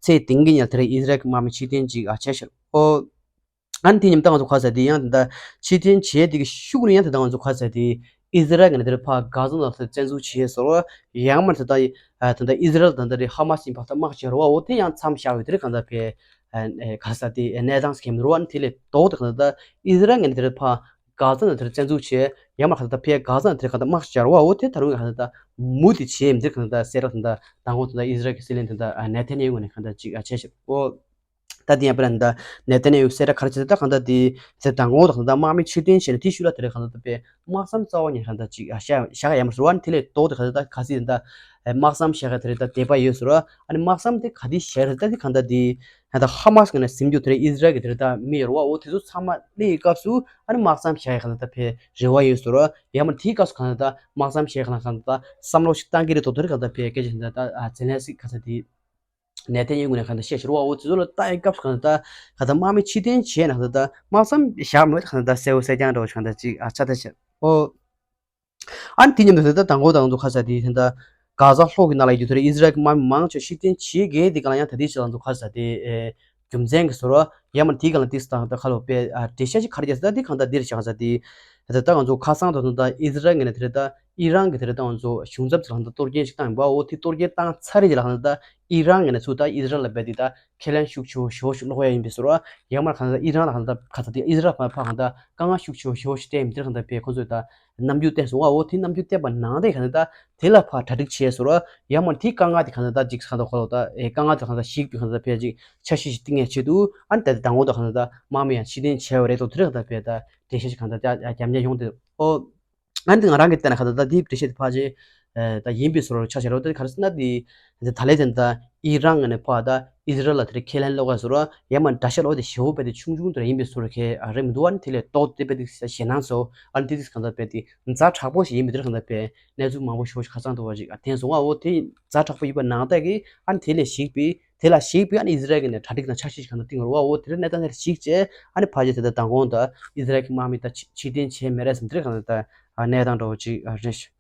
ཚེས་བདུན་གྱི་ཉིན་དེར་ཨི་ཟི་རལ་གྱི་དམག་མི་ཕྱིར་འཐེན་ཅིག་ཨ་བྱས་ཤག་ཨོ། ཨ་ནི་དེ་ཉིན་ད་ང་ཚོ་ཁ་ས་དེ་ཡང་དེ་ད་ཕྱིར་འཐེན་བྱས་དེ་གི་ཤུགས་ནས་ཡང་དེ་ད་ང་ཚོ་ཁ་ས་དེ་ཨི་ཟི་རལ་གྱི་ནས་དེར་ཕ་གྷ་ཛ་ནང་དུ་བཙན་འཛུལ་བྱས་སོ་རོ། ཡང་མར་དེ་ད་ཨ་དེ་ད་ཨི་ཟི་རལ་དང་དེ་རེད་ཧ་མ་སི་ཕ་ད་དམག་བྱས་རོ་བ་འོ་དེ་ཡང་མཚམས་བཞག་ཡོད་དེ་རེད་གང་ལྟར་ཕེ། ཨ་ཨེ་ག་ས་དེ་གནས་སྟངས་སྐྱེམ་རུ་བ་ནི་དེ་ལས་ལྡོག་སྟེ་གང་ལྟར་ཨི་ཟི་རལ་ངན་དེར་ཕ་གྷ་ཛ་ནང་དེར་བཙན་འཛུལ་བྱས་ཡང་མ་གང་ལྟར་ཕེ་གྷ་ཛ་ནང་དེར་གང་ལྟར་དམག་བྱ་རུ་བ་འོ་དེ་ད་རུང་གང་ལྟར་མུ་དེ་བྱས་མི་དེར་གང་ལྟར་གསལ་རོགས་གང་ལྟར་དང་པོ་དེ་ལྟར་ཨི་ཟི་རལ་གྱི་སྲིད་བློན་དེ་ལྟར་ནེ་ཐན་ཡ་ཧུ་ནས་གང་ལྟར་ཅིག་བྱས་ཤག་ཨོ། ད་དེ་ཡང་པ་ལ་ད་ནེ་ཐན་ཡ་ཧུ་གསལ་བསྒྲགས་ག་རེ་བྱས་ད་གང་ལྟར་དེ་དེ་དང་པོ་དང་གང་ལྟར་དམག་མི་ཕྱིར་འཐེན་བྱས་ནས་དེ་ཤུལ་ལ་དེ་རེད་གང་ལྟར་ད་ཕེ་དམག་མཚམས་རྩ་བ་ཉིད་གང་ལྟར་ཅིག་བཞག་བཞག་ཡ་མ་རུ་བ་ནི་དེ་ལས་ལྡོག་སྟེ་གང་ལྟར་ད་ག་སྲིད་ད་དམག་མཚམས་བཞག་ཡ་དེ་རེད་ད་དད་པ་ཡོད་ཟེར་རོ། ཨ་ནི་དམག་མཚམས་དེ་ག་དུས་བཞག་རེད་ད་དེ་གང་ལྟར་དེ། ད་ཧ་མ་སི་ངོས་ནས་ཟིན་རྒྱུ་དེ་རེད། ཨི་ཟི་རལ་གྱི་དེ་རེད་ད་མི་ཡོད་རེད་བ། འོ་དེ་ཚོ་ཚང་མ་སླེབས་སྐབས་སུ་ཨ་ནི་དམག་མཚམས་བཞག་ཡ་གང་ལྟར་ད་ཕེ་རེ་བ་ཡོད་ཟེར་རོ། ཡང་མ་དེའི་སྐབས་སུ་གང་ལྟར་ད་དམག་མཚམས་བཞག་ཡ་གང་ལྟར་གང་ལྟར་ད་བསམ་བློ་ཞིག་བཏང་གི་རེད་དོ་དེ་རེད་གང་ལྟར་ཕེ་སྐད་ཆ་དེ་འདྲ་ད་ཨ་ཛེ་ལན་སི་ག་ས་དེ་ནེ་ཐན་ཡ་ཧུ་ངོས་ནས་གང་ལྟར་བཤད་ཤོར་བ། འོ་དེ་ཚོ་ལ་ལྟ་ཡི་སྐབས་སུ་གང་ལྟར་ད་གང་ལྟར་དམག་མི་ཕྱིར་འཐེན་བྱས་ན་གང་ལྟར་ད་དམག་མཚམས་བཞག་མེད་གང་ལྟར་ད་གསལ་བོ་གསལ་རྐྱང་འདྲ་བོ་ཞིག་གང་ལྟར་ཅིག་ཨ་ཆ་ད་ཆ་ཨོ། ཨ་ནི་དེ་མཉམ་དུ་དེ་ལྟར་དང་པོ་དང་དུ་ཁ་ས་དེ་དེ་འདྲ་གྷ་ཛ་ལྷོ་གི་ནང་ལ་ཡོད་རྒྱུ་དེ་རེད། ཨི་ཟི་རལ་གྱི་དམག་མི་མང་ཆེ་ཕྱིར་འཐེན་བྱེད་དགོས་དེ་གང་ལ་ཡང་ད་དེ་ཆ་དང་དུ་ཁ་ས་དེ་ཨེ་རྒྱུ་མཚན་གྱི་ཟོར་བ་ཡང་མ་དེའི་གང་ལ་ཏིས་དང་ད་ཁ་ལོ་པའི་ཨ་འགྲེལ་བཤད་ཅིག་ག་རེ་རྒྱག་ས་ད་དེ་གང་ལྟར་འདིར་བྱ་ག་ས་དེ་ད་ལྟ་ང་ཚོ་ཁ་སང་དང་དུ་ད་ཨི་ཟི་རལ་ངོས་ནས་དེ་རེད་ད་ཨི་རན་གྱི་དེ་རེད་ད་ང་ཚོ་གཞུང་ཚབ་ཚོ་ལ་ད་གཏོར་སྐྱོན་ཅིག་བཏང་ཡིན་པ། འོ་དེ་གཏོར་སྐྱོན་བཏང་ཚར་རེད་ལ་གང་ལྟར་ད་ཨི་རན་ངོས་ནས་ཚུར་ད་ཨི་ཟི་རལ་ལ་རྦད་དེ་ད་ཁས་ལེན་ཤུགས་ཆེ་བོ་ཞེ་པོ་ཞིག་སློག་ཡ་ཡིན་པའི་ཟོར་བ་ཡང་མ་གང་ལྟར་ཨི་རན་ལ་གང་ལྟར་ག་ས་དེ་ཨི་ཟི་རལ་ཕ་ཕ་གང་ལྟར་དཀའ་ངལ་ཤུགས་ཆེ་བོ་ཞེ་པོ་ཞིག་སྤྲད་ཡིན་པ་དེ་གང་ལྟར་བས་ཁོང་ཚོས་ད། རྣམ་འགྱུར་བསྟན་སོང་བ། འོ་དེ་རྣམ་འགྱུར་བསྟན་པ་ནང་དེ་གང་ལྟར་དེ་ལ་ཕར་གྲ་སྒྲིག་བྱས་སོང་ར། ཡང་མ་དེ་དཀའ་ངལ་དེ་གང་ལྟར་ཅིག་གང་ལྟར་ཁོ་ལ་ད་ཨེ་དཀའ་ངལ་དེ་གང་ལྟར་ཞིག་པའི་གང་ལྟར་ཕལ་ཅིག་འཆར་གཞི་ཞིག་བཏིང་ཡས་ཆེད་དུ་ཨ་ནི་ད་དེ་དང་པོ་དང་གང་ལྟར་དམག་མི་ཡང་ཕྱིར་འཐེན་བྱས་པ་རེད་དོ། དེ་རེད་གང་ལྟར་ཕལ་ད་འགྲེལ་བཤད་ཞིག་གང་ལྟར་རྒྱབ་ཉེས་ཡོང་དེ་ཨོ། ཨ་ནི་ང་རང་གི་བལྟས་ན་གང་ལྟར་ད་དེའི་འགྲེལ་བཤད་དེ་ཕལ་ཆེར་ད་ཡིན་པའི་བཟོ་འདྲ་ཆགས་བཞག་རོགས། དེ་ག་རེ་ཟེར་ན་དེ་དེ་ད་ལས་དེ་ད། ཨི་རན་ངོས་ནས་ཕར་ད་ཨི་ཟི་རལ་ལ་དེར་ཁས་ལེན་སློག་ག་བཟོ་ར། ཡང་མ་འདྲ་ཤ་ལོ་དེ་ཞེ་པོ་བས་དེ་ཆུང་ཆུང་དེ་ར་ཡིན་པའི་བཟོ་འདྲ་ཁས་ཨ་རེད་མི་འདུག་ཨ་ནི་དེ་ལས་ཏོག་དེ་བས་དེ་ཞེད་སྣང་ཚོ་ཨ་ནི་དེ་དེ་གང་ལྟར་བས་དེ་ཛ་དྲག་པོ་ཞིག་ཡིན་པའི་དེ་ར་གང་ལྟར་བས་གནས་ཚུལ་མང་པོ་ཞེ་པོ་ཞིག་ཁ་སང་དུ་བ་ཞིག་ཨ་ཐེན་སོང་ཨ། འོ་དེ་ཛ་དྲག་པོ་ཡིན་པ་ནང་ལྟར་གི་ཨ་ནི་དེ་ལས་ཞིག་པའི་དེ་ལ་ཞིག་པའི་ཨ་ནི་ཨི་ཟི་རལ་གི་ནས་གྲ་སྒྲིག་དང་འཆར་གཞི་ཞིག་གང་ལྟར་བཏིང་བ་རེད་བ། འོ་དེ་ར་གནས་སྟངས་དེ་ཞིག་བྱས་ཨ་ནི་ཕལ་ཆེར་དེ་ལྟར་མདང་དགོང་ད་ཨི་ཟི་རལ་གི་དམག་མི་ད་ཕྱིར་འཐེན་བྱས་མེད་རེད་ཟེར་དེ་ར་གང་ལྟར་ཨ་གནས་སྟངས་འདྲ་བོ་ཅིག་ཨ་རེད་ཤག་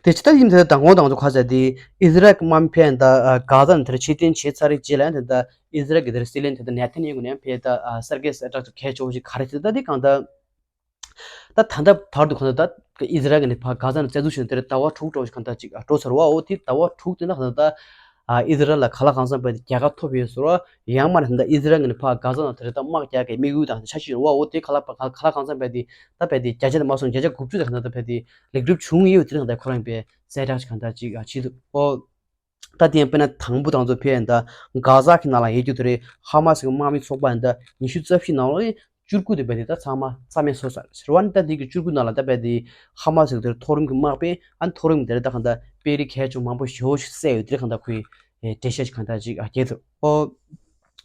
དེ་ཕྱི་ད་ཡིན་དེ་མདང་དགོང་དང་ཚོ་ཁ་ཟེར་དེ་ཨི་ཟི་རལ་གྱི་དམག་མི་ཕེ་ད་གྷ་ཛ་ནས་དེར་ཕྱིར་འཐེན་བྱས་ཚར་རེད་རྗེས་ལ་ཡང་དེ་ད་ཨི་ཟི་རལ་གྱི་དེར་སྲིད་བློན་དེ་ད་ནེ་ཐན་ཡ་ཧུ་ནས་ཕེ་ད་སར་གེ་སི་ཨ་ཏྲག་གལ་ཆེ་བོ་ཞིག་ག་རེ་ཟེར་ད་དེ་གང་ད། ད་ད་ལྟ་བར་དུ་གང་ད་ད་ཨི་ཟི་རལ་གྱི་ནས་ཕ་གྷ་ཛ་ནས་བཙན་འཛུལ་བྱས་ནས་དེར་ཟླ་བ་དྲུག་འགྲོ་ཞིག་གང་ད་ཅིག་འགྲོ་ཚར་བ་འོ་དེ་ཟླ་བ་དྲུག་དེ་ན་གང་ད་ད། ཨ་ཨི་ཟི་རལ་ལ་ག་ལ་གང་འཚམ་བས་རྒྱལ་ཁ་ཐོབ་ཡོད་ཟེར་བ། ཡང་མ་རེད་ད་ཨི་ཟི་རལ་ངོས་ནས་ཕར་གྷ་ཛ་ནང་དེ་རེད་ད་དམག་རྒྱག་གི་དམིགས་ཡུལ་དང་འཆར་གཞི་ཡོད་བ་འོ་དེ་ག་ལ་ག་ལ་གང་འཚམ་བས་དེ་ད་བས་དེ་བརྒྱ་ཆ་དེ་མ་སོང་བརྒྱ་ཆ་དགུ་བཅུ་དེ་གང་ད་བས་དེ་ལེགས་གྲུབ་བྱུང་ཡོད་དེ་རེད་གང་ད་ཁོ་རང་བས་གསལ་བསྒྲགས་ཤིག་གང་ད་ཅིག་ཨ་བྱེད་འདུག་ཨོ། ད་དེ་ཡང་དཔེར་ན་དང་པོ་དང་ཚོ་ཕེ་ཡང་ད་གྷ་ཛ་གི་ནང་ལ་ཡོད་རྒྱུ་དེ་རེད། ཧ་མ་སི་གི་དམག་མི་ཚོགས་པ་ཡང་ད་ཉི་ཤུ་རྩ་བཞི་ནང་ལོགས་བཅུ་དགུ་དེ་བས་དེ་ད་ཚང་མ་རྩ་མེད་བཟོས་ཚར་ཟེར་བ་ནི་ད་དེ་གི་བཅུ་དགུ་ནང་ལ་ད་བས་དེ་ཧ་མ་སི་གི་དེར་མཐོ་རིམ་གི་དམག་དཔོན་ཨ་མཐོ་རིམ་དེར་ད་གང་ད་དཔོན་རིགས་གལ་ཆེན་མང་པོ་ཞེ་པོ་ཞིག་བསད་ཡོད་དེ་གང་ད་ཁོའི་འགྲེལ་བཤད་ཞིག་གང་ད་ཅིག་ཨ་སྐྱེས་འདུག་ཨོ།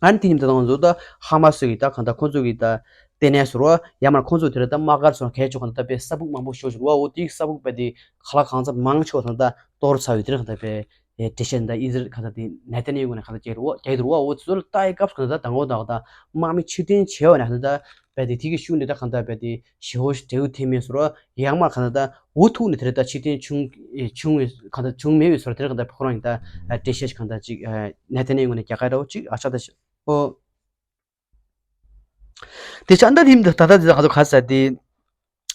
ཨ་ནི་དེ་ཉིན་དེ་དང་ཚོ་ད་ཧ་མ་སི་གི་ད་གང་ད་ཁོ་ཚོ་གི་ད་ལྟེ་གནས་ཟེར་བ་ཡང་མ་ཁོ་ཚོ་དེར་ད་དམག་སྒར་སོང་གལ་ཆེན་གང་ད་ད་བས་ས་ཕུག་མང་པོ་ཞེ་པོ་ཞིག་རེད་བ་འོ་དེ་ས་ཕུག་བས་དེ་ག་ལ་གང་ཚ་མང་ཆེ་བ་ད་ད་གཏོར་ཚར་ཡོད་དེ་གང་ད་བས། ཨེ་འགྲེལ་བཤད་འདི་ཨི་ཟི་རལ་ག་ས་དེ་ནེ་ཐན་ཡ་ཧུ་ནས་ག་ས་རྒྱག་རུ་རྒྱག་རུ་བ་འོ་ཚོ་ལ་ལྟ་ཡི་སྐབས་ག་ས་ད་དང་པོ་དང་ད་དམག་མི་ཕྱིར་འཐེན་བྱས་པ་ནས་ག་ས་ད་བས་དེ་དེ་གི་ཤུགས་ནས་ད་ག་ས་ད་བས་དེ་ཞེ་པོ་ཞིག་འབྲས་བུ་ཐེབས་མེད་ཟེར་བ་ཡང་མ་ག་ས་ད་འུ་ཐུག་ནས་དེ་རེད་ད་ཕྱིར་འཐེན་བྱུང་ཨེ་བྱུང་བས་ག་ས་བྱུང་མེད་པའི་ཟེར་བ་དེ་རེད་ག་ས་ད་ཁོ་རང་གི་ད་འགྲེལ་བཤད་ཞིག་ག་ས་ད་ཅིག་ནེ་ཐན་ཡ་ཧུ་ནས་རྒྱག་ག་ར་བ་ཅིག་ཨ་ཆ་ད་ཤི་ཨོ། དེ་ཆ་ད་དེ་ད་ད་དེ་ད་ག་ས་ག་ས་དེ།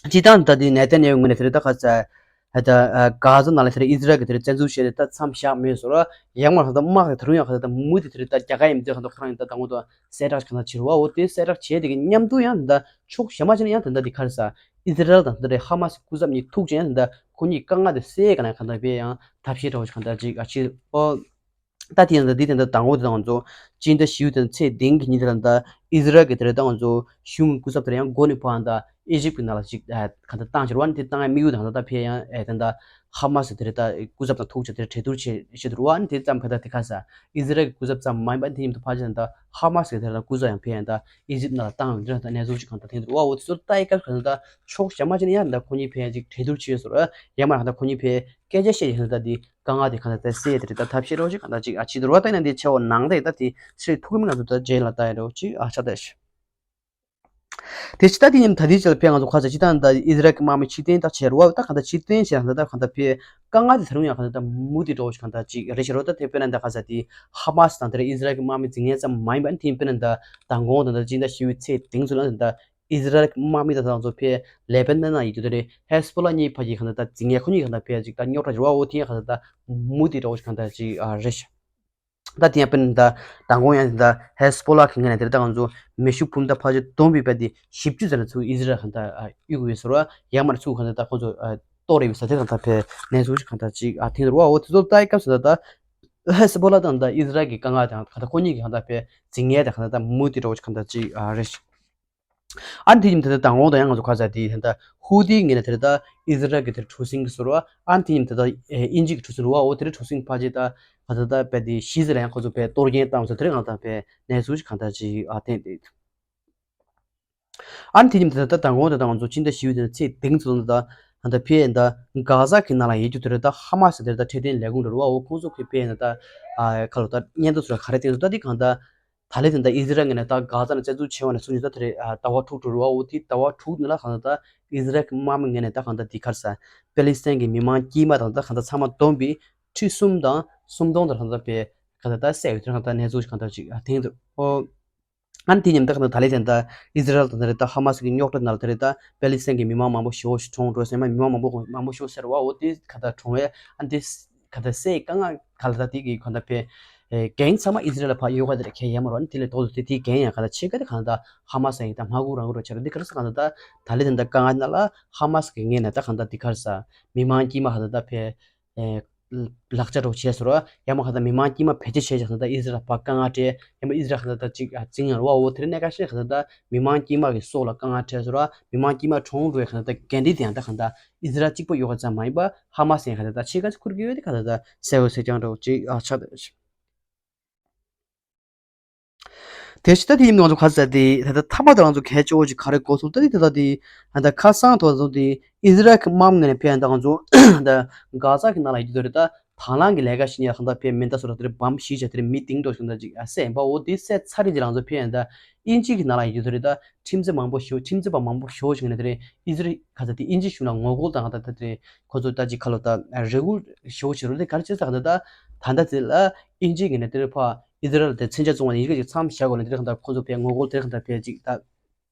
སྤྱི་བཏང་ད་དེ་ནེ་ཐན་ཡ་ཧུ་ངོས་ནས་དེ་རེད་ད་ག་ས། ད་གྷ་ཛ་ནང་ལ་དེ་རེད་ཨི་ཟི་རལ་གྱི་དེ་རེད་བཙན་འཛུལ་བྱས་ཏེ་ད་མཚམས་བཞག་མེད་ཟེར་བ། ཡང་མ་ད་དམག་དེ་ད་རུང་ཡང་ག་ས་ད་མུ་དེ་དེ་རེད་ད་རྒྱ་གར་ཡིན་དེ་ག་ད་ཁོ་རང་ཡིན་ད་དང་པོ་ད་གསལ་བསྒྲགས་ག་ས་བྱེད་རུ་བ་འོ་དེ་གསལ་བསྒྲགས་བྱས་དེ་གི་མཉམ་དུ་ཡང་ད་ཕྱོགས་གཞན་མ་ཅན་ཡང་ད་ད་དེ་ག་རེ་ས་ཨི་ཟི་རལ་དང་དེ་རེད་ཧ་མ་སི་སྐུ་ཚབ་གཉིས་ཐུག་ཅན་ད་ཁོ་གཉིས་དཀའ་ངལ་དེ་སེལ་ག་ན་ག་ད་བས་ཡང་ཐབས་ཤེས་འདྲ་བོ་ཞིག་ག་ད་ཅིག་ཨ་ཕྱིར་ཨོ། ད་དེ་ཡང་ད་འདི་དེ་འདྲ་དང་པོ་དེ་དང་ཚོ་སྤྱི་ཟླ་བཞི་པའི་དེ་ཚེས་བདུན་གྱི་ཉིན་དེ་ལ་ད་ཨི་ཟི་རལ་གྱི་དེ་རེད་དང་ཚོ་གཞུང་གི་སྐུ་ཚབ་དེ་ཡང་འགོ་ནས་ཕར་ད་ཨི་ཇིབ་ཀྱི་ནང་ལ་ཅིག་ག་ད་བཏང་ཕྱིར་བ་ནི་དེ་བཏང་ཡ་དམིགས་ཡུལ་དང་ད་ཕེ་ཡང་ཨེ་དེ་ད་ཧ་མ་སི་དེ་རེད་ད་སྐུ་ཚབ་དང་ཐུག་ཆ་དེ་གྲོས་བསྡུར་བྱེད་བྱེད་དུ་རུ་བ་ནི་དེ་ཙམ་ཕེ་ད་དེ་ག་ས་ཨི་ཟི་རལ་གྱི་སྐུ་ཚབ་ཙམ་མ་ཡིན་པ་དེ་ཉིན་དུ་ཕར་ཕྱིན་ད་ཧ་མ་སི་གི་དེ་རེད་ད་སྐུ་ཚབ་ཡང་ཕེ་ཡང་ད་ཨི་ཇིབ་ནང་ལ་བཏང་ཡོད་དེ་རེད་ད་གནས་ཚུལ་ཅིག་གང་ད་དེ་འདུག་བ་འོ་དེ་ཚོ་ལྟ་ཡི་སྐབས་གང་ད་ཕྱོགས་གཞན་མ་ཅན་ཡང་ད་ཁོ་གཉིས་ཕེ་ཡང་ཅིག་གྲོས་བསྡུར་བྱེད་ཡོད་ཟེར་ཡང་མ་ད་ཁོ་གཉིས་ཕེ་སྐད་ཆ་བཤད་ཡིན་ད་འདི་དཀའ་ངལ་དེ་གང་ལྟར་སེལ་ཡ་དེ་རེད་ད་ཐབས་ཤེས་རོགས་ཅིག་གང་ལྟར་ཅིག་ཨ་ཅིག་འདུག་རོགས་ད་ཡིན་ན་འདི་ཆེ་བ་ནང་དེ་ད་དེ་ཚེ་ཐུག་མི་ང་ཚོ་ད་རྗེས་ལ་ལྟ་ཡ་རོགས་ཅིག་ཨ་ཆ་ད་ཤི། དེ་ཕྱི་ད་དེ་ཉིན་ད་དེ་ཆེ་ལ་ཕེ་ང་ཚོ་ཁ་ཚ་ཅི་ད་ད་ཨི་ཟི་རལ་གྱི་དམག་མི་ཕྱིར་འཐེན་ད་བྱེད་རོགས་ད་གང་ལྟར་ཕྱིར་འཐེན་བྱེད་ན་ད་གང་ལྟར་ཕེ་དཀའ་ངལ་དེ་ད་རུང་ཡང་གང་ལྟར་མུ་མཐུད་རོགས་ཅིག་གང་ལྟར་ཅིག་རེ་ཞིག་རོགས་ད་དེ་དཔེར་ན་ད་ག་ས་དེ་ཧ་མ་སི་དང་དེ་ར་ཨི་ཟི་རལ་གྱི་དམག་མི་འཛིང་ཡ་ཙམ་མ་ཡིན་པ་ནི་དེ་དཔེར་ན་ད་མདང་དགོང་དང་ད་ཅི་ད་ཤི་བའི་ཚེ་དེང་ཚོ་ལ་ད། ཨི་ཟི་རལ་གྱི་དམག་མི་དང་ཚོ་ཕེ་ལེ་པན་ནན་ནང་ཡིན་རྒྱུ་དེ་རེད་ཧེ་སི་པོ་ལ་གཉིས་ཕ་གི་གང་ལྟར་ད་འཛིང་ཡས་ཁོ་གཉིས་གང་ལྟར་ཕེ་ཅིག་ད་རྙོག་དྲ་རེད་བ་འོ་དེ་གང་ལྟར་ད་མུ་དེ་འདྲ་བོ་ཞིག་གང་ལྟར་ཅིག་ཨ་རེད་ཤག་ད་དེ་ཡང་དཔེར་ན་ད་མདང་དགོང་ཡང་ད་ཧེ་སི་པོ་ལ་གི་ངོས་ནས་དེ་རེད་ད་གང་ཚོ་མེ་ཤུགས་འཕུར་མདའ་ཕ་ཅིག་བསྡོམས་པའི་བས་དེ་བཞི་བཅུ་ཙམ་ལ་ཚུར་ཨི་ཟི་རལ་གང་ལྟར་གཡུག་ཡོད་ཟེར་བ་ཡང་མར་ཚུར་གང་ལྟར་ད་ཁོ་ཚོ་གཏོར་ཡོད་ཟེར་དེ་གང་ལྟར་ཕེ་གནས་ཚུལ་ཞིག་གང་ལྟར་ཅིག་ཨ་ཐེངས་རེད་བ་འོ་དེ་ཚོ་ལྟ་ཡི་སྐབས་སུ་ད་ད་ཧེ་སི་པོ་ལ་དང་ད་ཨི་ཟི་རལ་གྱི་དཀའ་ངལ་དང་གང་ལྟར་ཁོ་གཉིས་ཀྱི་གང་ལྟར་ཕེ་འཛིང་ཡས་དང་གང་ལྟར་ད་མུ་དེ་འདྲ་བོ་ཞིག་གང་ལྟར་ཅིག་ཨ་རེད་ཤག་ཨ་ནི་དེ་ཉིན་དེ་ལྟ་དང་པོ་དང་ཡང་ང་ཚོ་ཁ་ཚ་དེ་ད་ཧུ་ཐི་ངོས་ནས་དེ་ལྟ་ཨི་ཟི་རལ་གྱི་དེ་གྲུ་གཟིངས་ཀྱི་ཟུར་བ་ཨ་ནི་དེ་ཉིན་དེ་ལྟ་ཨིན་ཇི་གི་གྲུ་གཟིངས་རུ་བ་འོ་དེ་རེད་གྲུ་གཟིངས་ཕལ་ཆེར་ད་ང་ཚོ་ད་བས་དེ་ཤི་ཟེར་ཡང་ཁོ་ཚོ་བས་གཏོར་སྐྱོན་བཏང་ཟེར་དེ་རེད་གང་ལྟར་བས་གནས་ཚུལ་ཞིག་གང་ལྟར་ཅིག་ཨ་བསྟན་ཏེ། ཨ་ནི་དེ་ཉིན་དེ་ལྟ་དང་པོ་དང་ང་ཚོ་ཕྱི་ཟླ་བཞི་པའི་དེ་ཚེས་བདུན་ཙམ་ད་ད་ཕེ་ད་གྷ་ཟ་གི་ནང་ལ་ཡོད་རྒྱུ་དེ་རེད་ད་ཧ་མ་སི་དེ་རེད་ད་འཕྲོད་བསྟེན་ལས་ཁུངས་རེད་བ་འོ་ཁོང་ཚོ་གི་ཕེ་ད་ཨ་ཁ་ལོ་ད་སྙན་ཐོ་ཚོ་ལ་ག་རེ་བསྟན་འདུག་ད་དེ་གང་ལྟར། ད་ལན་དེ་འདྲ་ཨི་ཟི་རལ་ངོས་ནས་ད་གྷ་ཛ་ནས་བཙན་འཛུལ་བྱས་པ་ནས་བཟུང་ནས་ད་དེ་རེད་ཨ་ཟླ་བ་དྲུག་འགྲོ་རུ་བ་འོ་དེ་ཟླ་བ་དྲུག་ནང་ལ་གང་ལྟར་ད་ཨི་ཟི་རལ་གྱི་དམག་མི་ངོས་ནས་ད་གང་ལྟར་འདི་གར་ས་པེ་ལི་སི་ཐན་གྱི་མི་མང་དཀྱུས་མ་དང་ད་གང་ལྟར་ཚང་མ་བསྡོམས་པའི་ཁྲི་གསུམ་དང་སུམ་སྟོང་དང་གང་ལྟར་པའི་གང་ལྟར་ད་བསད་ཡོད་དེ་གང་ལྟར་གནས་ཚུལ་གང་ལྟར་ཅིག་ཨ་ཐེངས་འདུག་ཨོ། ཨ་ནི་དེ་མཉམ་ད་གང་ལྟར་ད་ལན་དེ་འདྲ་ཨི་ཟི་རལ་དང་ད་རེད་ད་ཧ་མ་སི་གི་རྙོག་དྲ་ནང་ལ་ད་རེད་ད་པེ་ལི་སི་ཐན་གྱི་མི་མང་མང་པོ་ཞེ་པོ་ཞིག་གྲོངས་འགྲོ་ཟེར་མ་མི་མང་མང་པོ་མང་པོ་ཞེ་པོ་ཟེར་བ་འོ་དེ་གང་ལྟར་གྲོངས་བས་ཨ་ནི་དེ། ག་ད་སའི་དཀའ་ངལ་ག་ལ་ད་དེ་གི་ག་ད་པའི་རྒན་ཚང་མ་ཨི་ཟི་རལ་ལ་ཕར་གཡོག་ག་དེ་རེད་ཁྱེད་ཡ་མ་རོ་ནི་དེ་ལས་ཏོག་ཏོ་དེ་དེའི་རྒན་ཡང་ག་ད་ཆེ་ག་དེ་ག་ད་ཧ་མ་སའི་ད་མ་གུ་རང་གུ་རོ་ཆ་ར་དེ་ག་ར་ས་ག་ད་ད་ལེ་དེ་ད་དཀའ་ངལ་ན་ལ་ཧ་མ་སི་གི་ངས་ན་ད་ག་ད་དེ་ག་ར་ས་མི་མང་དཀྱུས་མ་ག་ད་ད་པའི་ལག་ཆ་རོ་བྱས་སོ་ར་ཡ་མ་ག་ད་མི་མང་དཀྱུས་མ་བེད་སྤྱོད་བྱས་ཀྱང་ད་ཨི་ཟི་རལ་ལ་ཕར་དཀའ་ངལ་སྤྲད་ཡ་མ་ཨི་ཟི་རལ་ག་ད་ད་ཅིག་ཨ་ཙིང་ཡང་རོ་བ་འོ་དེ་རེ་གནས་ཀ་ཤེས་ག་ད་ད་མི་མང་དཀྱུས་མ་གི་སྲོག་ལ་དཀའ་ངལ་འཕྲད་སོ་ར་མི་མང་དཀྱུས་མ་གྲོངས་འགྲོ་ཡ་ག་ད་ད་འགན་འདི་དེ་ཡང་ད་ག་ད་ཨི་ཟི་རལ་གཅིག་པོ་ཡོད་ག་ཙམ་མ་ཡིན་པ། ཧ་མ་སི་ཡང་ག་ད་ད་ཕྱི་ཁ་ཅིག་ཁུར་གི་ཡོད་དེ་ག་ད་ད་སེ་འོ་སེ་ཀྱང་འདྲ་བོ་ཅིག་ཨ་ཆགས་བསྡད་ཤག་དེ་ཕྱི་ད་དེ་ཡིན་ང་ཚོ་ག་ཚ་དེ་ད་ད་ཐ་མ་ད་ང་ཚོ་གལ་ཆེ་བོ་ཅིག་ག་རེ་གོ་སོང་ད་དེ་ད་ད་དེ་ད་ད་ཁ་སང་ཐོག་ཚོ་དེ་ཨི་ཟི་རལ་གི་དམག་མི་ངོས་ནས་ཕེ་ཡང་ད་ང་ཚོ་ད་གྷ་ཟ་གི་ནང་ལ་ཡོད་དེ་རེད་ད་ དང་བླངས་ཀྱི་ལས་ཀ་བྱེད་མཁན་གང་ལྟར་ཕེ་མེ་མདའ་སོགས་ལ་དེ་རིང་བམ་བཞི་བྱས་དེ་རིང་མི་སྟེང་ཏོག་ཞིག་འདྲ་ཅིག་བསད་ཡིན་པ། འོ་དེ་བསད་ཚར་རེད་ཅིག་ལ་ང་ཚོ་ཕེ་ཡིན་ད་དབྱིན་ཇི་གི་ནང་ལ་ཡིན་རྒྱུ་དེ་རེད། ད་ཁྲིམས་རྩོད་མང་པོ་ཞེ་པོ་ཁྲིམས་རྩོད་པ་མང་པོ་ཞེ་པོ་ཞིག་ནས་དེ་རིང་ཨི་ཟི་རལ་ག་ས་དེ་དབྱིན་ཇི་གཞུང་ལ་ངོ་རྒོལ་དང་ད་ད་དེ་རིང་ཁོ་ཚོ་ད་ཅིག་ཁ་ལོ་ད་རེ་སྐུལ་ཞེ་པོ་བྱེད་རོགས་དེ་ག་རེ་བྱེད་ས་ག་ད་ད་ད་ད་དེ་ལ་དབྱིན་ཇི་གི་ནས་དེ་རིང་ཕ་ཨི་ཟི་རལ་དེ་མཚོན་ཆ་བཙོང་བ་ཡིན་ག་ཅིག་མཚམས་བཞག་དགོས་ནས་དེ་རིང་ག་ད་ཁོ་ཚོ་ཕེ་ངོ་རྒོལ་དེ་རིང་ག་ད་ཕེ་ཅིག་ད།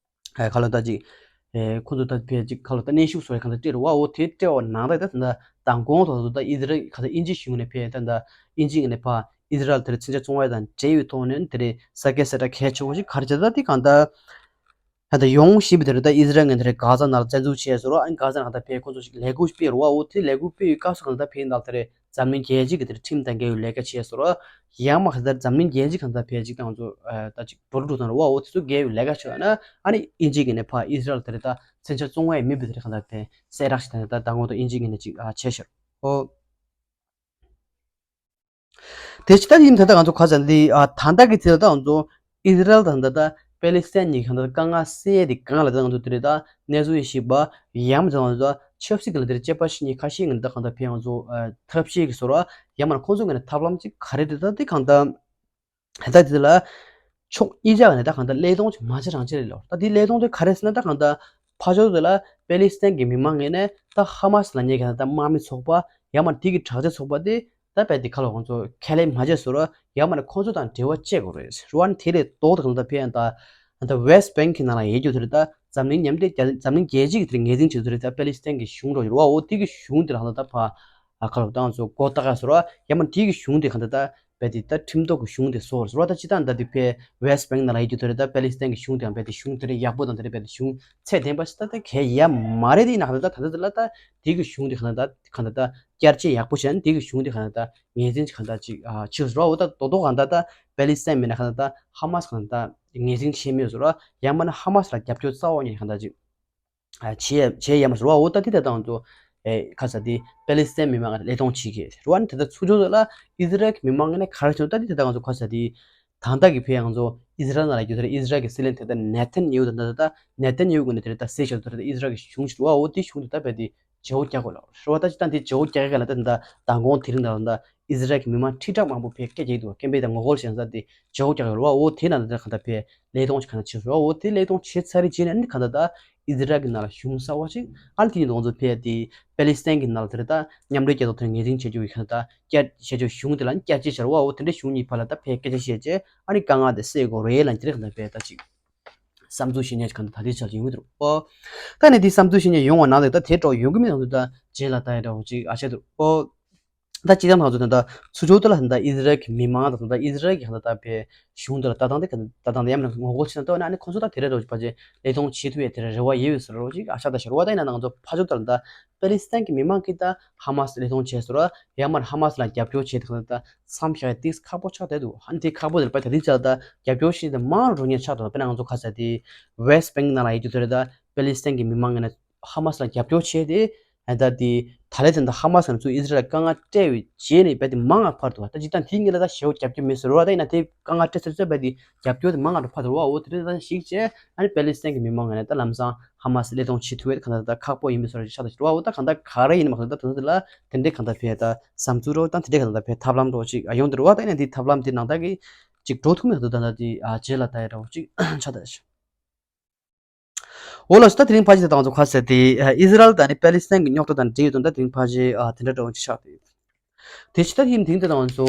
ཁ་ལོ་ད་ཅིག་ཁོ་ཚོ་ད་ཕེ་ཅིག་ཁ་ལོ་ད་གནོན་ཤུགས་བཟོ་བའི་ག་ད་སྤྲད་རོགས་འོ་དེ་སྤྲད་པ་ནང་ད་ད་ད་མདང་དགོང་ཐོག་ད་ད་ཨི་ཟི་རལ་ག་ད་དབྱིན་ཇི་གཞུང་ནས་ཕེ་ད་ད་དབྱིན་ཇི་ནས་ཕ་ཨི་ཟི་རལ་དེ་རིང་མཚོན་ཆ་བཙོང་བ་དང་འབྲེལ་བའི་ཐོག་ནས་དེ་རིང་ས་ཀེ་སེ་ད་གལ་ཆེ་བོ་ཞིག་ག་རེ་བྱེད་ད་དེ་གང་ད། ད་ལྟ་ཡོང་བཞིན་པའི་དེ་རེད། ད་ཨི་ཟི་རལ་ངོས་དེ་རེད་གྷ་ཛ་ནང་ལ་བཙན་འཛུལ་བྱས་སོང་ར། ཨ་ནི་གྷ་ཛ་ནང་ད་ཕེ་ཁོ་ཚོ་ཞིག་ལས་འགུལ་སྤེལ་རོགས་འོ་དེ་ལས་འགུལ་སྤེལ་བའི་སྐབས་སུ་གང་ད་ཕེ་ནང་དེ་རེད་འཛམ་གླིང་རྒྱལ་སྤྱི་གི་དེ་རེད་ཁྲིམས་དང་འགལ་བའི་ལས་ཀ་བྱས་སོང་ར། ཡང་མ་ག་ད་འཛམ་གླིང་རྒྱལ་སྤྱི་གང་ད་ཕེ་ཅིག་ད་ང་ཚོ་ད་ཅིག་འགྲོ་ལུགས་དང་རོགས་འོ་དེ་ཚོ་འགལ་བའི་ལས་ཀ་བྱས་ན་ཨ་ནི་ཨིན་ཇི་གི་ནས་ཕ་ཨི་ཟི་རལ་དེ་རེད་ད་མཚོན་ཆ་བཙོང་བ་ཡང་མིན་པའི་དེ་རེད་གང་ད་ཕེ་གསལ་བསྒྲགས་ཤིག་ད་ད་ད་ངོ་ད་ཨིན་ཇི་གི་ནས་ཅིག་ཨ་བྱས་ཤར་འོ། དེ་ཕྱི་ད་ཡིན་ད་ལྟ་ང་ཚོ་ག་ཚོད་འདི་ཨ་ད་ལྟ་གི་ཚེ་ལ་ད་ང་ཚོ་ཨི་ཟི་རལ་དང་ད་ལྟ་པེ་ལི་སི་ཐན་གཉིས་གང་ལྟར་དཀའ་ངལ་སེལ་ཡས་དེ་གང་ལ་ད་ང་ཚོ་དེ་རེད་ད་གནས་ཚུལ་ཡིན་ཞིག་པ་ཡང་མ་ཚང་ང་ཚོ་ཆབ་སྲིད་ཀྱི་ལ་དེར་དཔྱད་པ་ཞིག་གཉིས་ཁ་ཤས་ཀྱི་ད་གང་ལྟར་ཕན་ང་ཚོ་ཐབས་ཤེས་ཀྱི་བཟོ་ར་ཡང་མ་ཁོང་ཚོ་གི་ནས་ཐབས་ལམ་ཅིག་ག་རེ་རེད་ད་དེ་གང་ལྟར། ད་དེ་ལ་ཕྱོགས་གཉིས་ཆ་ནས་ད་གང་ལྟར་ཀླད་སྟོང་ཅིག་མ་བྱེད་རང་བྱེད་རེད་ལོ། ད་དེ་ཀླད་སྟོང་དེ་ག་རེ་ཟེར་ན་ད་གང་ལྟར་ཕ་ཕྱོགས་དེ་ལ་པེ་ལི་སི་ཐན་གྱི་མི་མང་ངོས་ནས་ད་ཧ་མ་སི་ལབ་མཁན་གྱི་ད་དམག་མི་ཚོགས་པ་ཡང་མ་དེ་གི་དྲག་ཆས་ཚོགས་པ་དེ་ད་རྦད་དེ་ཁ་ལོ་ཁོང་ཚོ་ཁས་ལེན་མ་བྱས་སོང་ར། ཡང་མ་ནས་ཁོང་ཚོ་དང་འབྲེལ་བ་བཅད་དགོས་རེད་ཟེར་བ་ནི་དེ་ལས་ལྡོག་ད་གང་ལྟར་ཕན་ཡང་ད་ད་ཝེ་སི་ཊི་བེང་གི་ནང་ལ་ཡོད་རྒྱུ་དེ་རེད། ད་འཛམ་གླིང་མཉམ་འབྲེལ་རྒྱལ་འཛམ་གླིང་རྒྱལ་སྤྱི་གི་དེ་རེད་ངོས་འཛིན་བྱེད་དུ་རེད། ད་པེ་ལི་སི་ཐན་གྱི་གཞུང་རོ་ཡོད་ར་འོ་དེ་གི་གཞུང་དེ་ལ་གང་ལྟར་ད་ཕ་ཨ་ཁ་ལོ་ད་ང་ཚོ་མགོ་བཏགས་ཡ་སོང་ར། ཡང་མ་དེ་གི་གཞུང་དེ་གང་ལྟར་ད་རྦད་དེ་ད་ཁྲིམས་ཐོག་གི་གཞུང་དེ་བཟོ་བར་ཟེར་བ་ད་ཅི་ད་ད་དེ་ཕེ་ཝེ་སི་ཊི་བེང་ནང་ལ་ཡོད་རྒྱུ་དེ་རེད། ད་པེ་ལི་སི་ཐན་གྱི་གཞུང་དེའང་རྦད་དེ་གཞུང་དེ་རེད་ཡག་པོ་དང་དེ་རེད་རྦད་དེ་གཞུང་ཚད་ལྡན་པ་ཞིག་ད་ད་གལ་ཡ་མ་རེད། དེ་ཡིན་ན་གང་ལྟར་ད་ད་ད་ད་ལ་ད་དེ་གི་གཞུང་དེ་གང་ལྟར་ད་གང་ལྟར་ད་བསྐྱར་བཅོས་ཡག་པོ་བྱས་ན་དེ་གི་གཞུང་དེ་གང་ལྟར་ད་ངོས་འཛིན་གང་ལྟར་ཅིག་ཨ་ཕྱིར་བཟོ་ར་འོ་ད་རྡོག་རྡོག་གང་ལྟར་ད་པེ་ལི་སི་ཐན་མིན་ན་གང་ལྟར་ད་ཧ་མ་སི་གང་ལྟར་ད་ངོས་འཛིན་བྱས་མེད་བཟོ་ར། ཡང་མ་ན་ཧ་མ་སི་ལ་རྒྱབ་སྐྱོར་རྩ་བ་ཉིད་གང་ལྟར་ཅིག་ཨ་བྱས་བྱས་ཡ་མ་ཟེར་བ་འོ་ད་དེ་ད་ང་ཚོ་ཨེ་ཁ་ས་དེ་པེ་ལི་སི་ཐན་མི་མང་ལ་ལས་དོན་བྱེད་ཀྱི་རེད་བ། ནི་དེ་ད་ཚུར་ཕྱོགས་ལ་ཨི་ཟི་རལ་གྱི་མི་མང་ངོས་ནས་ག་རེ་བྱུང་ད་དེ་ད་ང་ཚོ་ཁ་ས་དེ་ད་ལྟ་གི་ཕན་ཡང་ང་ཚོ་ཨི་ཟི་རལ་ནང་ལ་ཡོད་དེ་ཨི་ཟི་རལ་གྱི་སྲིད་བློན་དེ་ད་ནེ་ཐན་ཡ་ཧུ་ད་ད་ད་ནེ་ཐན་ཡ་ཧུ་ངོས་ནས་དེ་ད་གསལ་བཤད་དེ་ད་ཨི་ཟི་རལ་གྱི་གཞུང་ཞིག་འདུག་བ། འོ་དེ་གཞུང་དེ་ད་རྦད་དེ་བརྗེ་བོ་རྒྱག་དགོས་ལ་རེད་བ། ད་ཅི་ད་དེ་བརྗེ་བོ་རྒྱག་གི་ལ་ད་ད་མདང་དགོང་དེ་རིང་ད་ད་ཨི་ཟི་རལ་གྱི་མི་མང་ཁྲི་ཕྲག་མང་པོ་ཕེ་སྐད་རྒྱག་འདུག་སྐད་འབོད་དང་ངོ་རྒོལ་བྱས་ས་དེ་བརྗེ་བོ་རྒྱག་གི་རེད་བ། འོ་དེ་ན་ད་ད་གང་ལྟར་ཕེ་ལས་དོན་ཞིག་གང་ལྟར་བྱེད་སོང་བ། འོ་དེ་ལས་དོན་བྱེད་ཚར་རེ་རྗེས་ནས་ནི་གང་ལྟར་ད་ཨི་ཟི་རལ་གྱི་ནང་ལ་གཞུང་གསར་བ་ཞིག་ཨ་ནི་དེ་ཉིད་དུ་ང་ཚོ་ཕེ་དེ་པེ་ལི་སི་ཐན་གྱི་ནང་ལ་དེ་རེད་ད་མཉམ་འབྲེལ་རྒྱལ་ཚོགས་དེར་ངོས་འཛིན་བྱེད་རྒྱུ་ཡི་གང་ལྟར་བསྐྱར་བྱེད་རྒྱུ་གཞུང་དེ་ལ་ནི་བསྐྱར་བཅོས་བྱ་རེད་བ། འོ་དེ་འདྲའི་གཞུང་གཉིས་བར་ལ་ད་ཕེ་སྐད་ཆ་བཤད་རྗེས་ཨ་ནི་དཀའ་ངལ་དེ་སེལ་དགོས་རེད་ལ་དེ་རེད་གང་ལྟར་ཕེ་ད་ཅིག་བསམ་ཚུལ་བཤད་མཁན་ཞིག་གང་ལྟར་ད་ལྟའི་ཆར་ཡོང་གི་འདུག་ཨོ། ད་ནི་འདི་བསམ་ཚུལ་བཤད་མཁན་ཡོང་བ་ནང་ལ་ད་དེ་འདྲ་ཡོང་གི་མིན་ནང་དུ་ད་རྗེས་ལ་ད་ཡ་འདྲ་བོ་ཅིག་ཨ་བྱེད་འདུག་ཨོ། ད་སྤྱིར་བཏང་ང་ཚོ་ད་ལྟ་ཚུར་ཕྱོགས་དེ་ལ་ད་ལྟ་ཨི་ཟི་རལ་གྱི་མི་མང་དང་ད་ལྟ་ཨི་ཟི་རལ་གྱི་ད་ལྟ་བའི་གཞུང་དེ་ལ་ལྟ་སྟངས་དེ་ལྟ་སྟངས་དེ་ཡང་ངོ་རྒོལ་བྱེད་ན་ལྟ་བ་ན་ཨ་ནི་ཁོང་ཚོ་ད་དེ་རེད་འདྲ་བོ་ཅིག་ཕལ་ཆེར་ལས་དོན་བྱེད་ཐུབ་ཡས་དེ་རེད་རེ་བ་ཡོད་པའི་བཟོ་འདྲ་བོ་ཅིག་ཨ་ཤ་ད་ཤ་རེད་བ། ད་ཡིན་ན་ང་ཚོ་ཕར་ཕྱོགས་དེ་ལ་ད་པེ་ལི་སི་ཐན་གྱི་མི་མང་གིས་ད་ཧ་མ་སི་ལས་དོན་བྱས་སོང་ར། ཡང་མ་ཧ་མ་སི་ལ་རྒྱབ་སྐྱོར་བྱས་དེ་ག་ད་མཚམས་བཞག་ཡ་ཏིག་ཁག་པོ་ཆགས་བསྡད་འདུག་ཨ་ནི་དེ་ཁག་པོ་དེ་ལ་ད་ལྟའི་ཆར་ད་རྒྱབ་སྐྱོར་བྱེད་མཁན་དེ་མང་རུ་འགྲོ་མཁན་ཆགས་འདུག་དཔེར་ན་ང་ཚོ་ཁ་ས་དེ་ཝེ་སི་ཊི་བེང་ནང་ལ་ཡོད་རྒྱུ་དེ་རེད་ད་པེ་ལི་སི་ཐན་གྱི་མི་མང་ངོས་ནས་ཧ་མ་སི་ལ་རྒྱབ་སྐྱོར་བྱས་ཏེ། ཨ་ད་དེ་ད་ལན་དེ་ད་ཧ་མ་སི་ང་ཚོ་ཨི་ཟི་རལ་ལ་དཀའ་ངལ་སྤྲད་པའི་རྗེས་ནས་རྦད་དེ་མང་ང་འཕར་འདུག་ད་ཅི་ད་དེའི་སྔོན་ལ་ད་ཞེ་པོ་རྒྱབ་སྐྱོར་མེད་ཟེར་བ་ད་ཡིན་ན་དེ་དཀའ་ངལ་སྤྲད་ཚར་ཚར་རྦད་དེ་རྒྱབ་སྐྱོར་དེ་མང་ང་འཕར་འདུག་བ། འོ་དེ་རེད་ད་ཞིག་བྱས་ཨ་ནི་པེ་ལི་སི་ཐན་གྱི་མི་མང་ངོས་ནས་ད་ལམ་སང་ཧ་མ་སི་ལས་དོན་བྱེད་ཐུབ་ཡས་གང་ལྟར་ད་ཁག་པོ་ཡིན་པའི་བཟོ་འདྲ་ཞིག་ཆགས་འདུག་བ། འོ་ད་གང་ལྟར་ག་རེ་ཡིན་མ་གང་ལྟར་ད་དེ་ལ་དེ་འདྲའི་གང་ལྟར་ཕེ་ད་བསམ་ཚུལ་རོ་ད་དེ་འདྲའི་གང་ལྟར་ཕེ་ཐབས་ལམ་རོ་ཅིག་ཡོང་འདུག་བ། ད་ཡིན་ན་དེ་ཐབས་ལམ་དེ་ནང་ལྟར་གི་ཅིག་འགྲོ་ཐུབ་མེད་འདུག་ད་ད་དེ་རྗེས་ལ་ད་ཡ་འདྲ་བོ་ཅིག་ཆགས་འདུག་འོ་ལགས་སོ། ད་དེ་རིང་ཕལ་ཆེར་ད་ང་ཚོ་ཁ་གསལ་ཏེ་ཨི་ཟི་རལ་དང་ནི་པེ་ལི་སི་ཐན་གྱི་རྙོག་དྲ་དང་འབྲེལ་ཡོད་དོན་དག་དེ་རིང་ཕལ་ཆེར་དེ་འདྲ་འདྲ་བོ་ཅིག་ཆགས་ཏེ་ཡོད། དེ་ཕྱི་ད་ཡིན་དེང་དེ་ད་ང་ཚོ་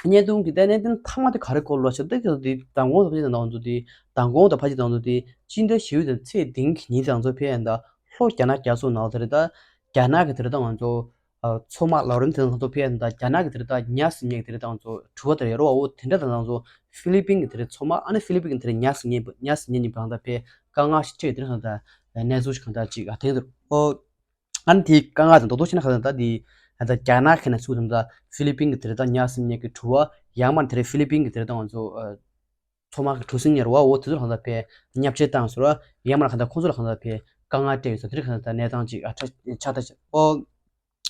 བརྙན་ཐུང་གི་ད་གནད་དོན་མཐའ་མ་དེ་ག་རེ་སྐོར་ལ་ཞབས་ཏེ་དེ་མདང་དགོང་དང་ཕལ་ཆེར་ད་ང་ཚོ་དེ་མདང་དགོང་དང་ཕལ་ཆེར་ད་ང་ཚོ་དེ་སྤྱི་ཟླ་བཞི་པའི་ཚེས་བདུན་གྱི་ཉིན་དེ་ང་ཚོ་ཕེ་ཡན་ད་ལྷོ་རྒྱ་ནག་རྒྱ་མཚོ་ནང་དེ་རེད་ད་རྒྱ་ནག་གི་དེ་རེད་ད་ང་ཚོ། མཚོ་དམག་ལག་རིམ་དེ་ཚོ་ཕེ་ཡ་དང་རྒྱ་ནག་གི་དེ་རེད་ད་ཉ་ཟིན་མཁན་གྱི་དེ་རེད་ད་ང་ཚོ་དྲི་བ་དེ་རེད་ཡོད་རེད་བ། འོ་དེ་འདྲ་དང་ང་ཚོ་ཧྥི་ལི་པིན་གྱི་དེ་རེད་མཚོ་དམག་ཨ་ནི་ཧྥི་ལི་པིན་གྱི་དེ་རེད་ཉ་ཟིན་མཁན་ཉ་ཟིན་མཁན་གྱི་བང་ད་ཕེ་དཀའ་ངལ་ཞིག་འཕྲད་དེ་རེད་གང་ད་གནས་ཚུལ་ཞིག་གང་ད་ཅིག་ཨ་དེ་འདུག་འོ་ཨ་ནི་དེའི་དཀའ་ངལ་དང་རྡོག་རྡོག་བྱས་ན་གང་ད་དེ་ད་རྒྱ་ནག་གི་ནས་ཚུགས་དང་ད་ཧྥི་ལི་པིན་གྱི་དེ་རེད་ད་ཉ་ཟིན་མཁན་གྱི་དྲི་བ་ཡང་མ་དེ་རེད་ཧྥི་ལི་པིན་གྱི་དེ་རེད་ད་ང་ཚོ། མཚོ་དམག་གི་གྲུ་གཟིངས་ཉར་བ་འོ་དེ་ཚོ་གང་ལ་ཕེ་བརྙས་བཅོས་བཏང་ཟེར་བ་ཡང་མ་གང་ལྟར་ཁོང་ཚོ་ལ་གང་ལྟར་ཕེ་དཀའ་ངལ་སྤྲད་ཡོད་ཟེར་དེ་གང་ལྟར་གནས་སྟངས་ཅིག་ཨ་ཁྲ་ཆགས་ད་ཟེར་ཨོ།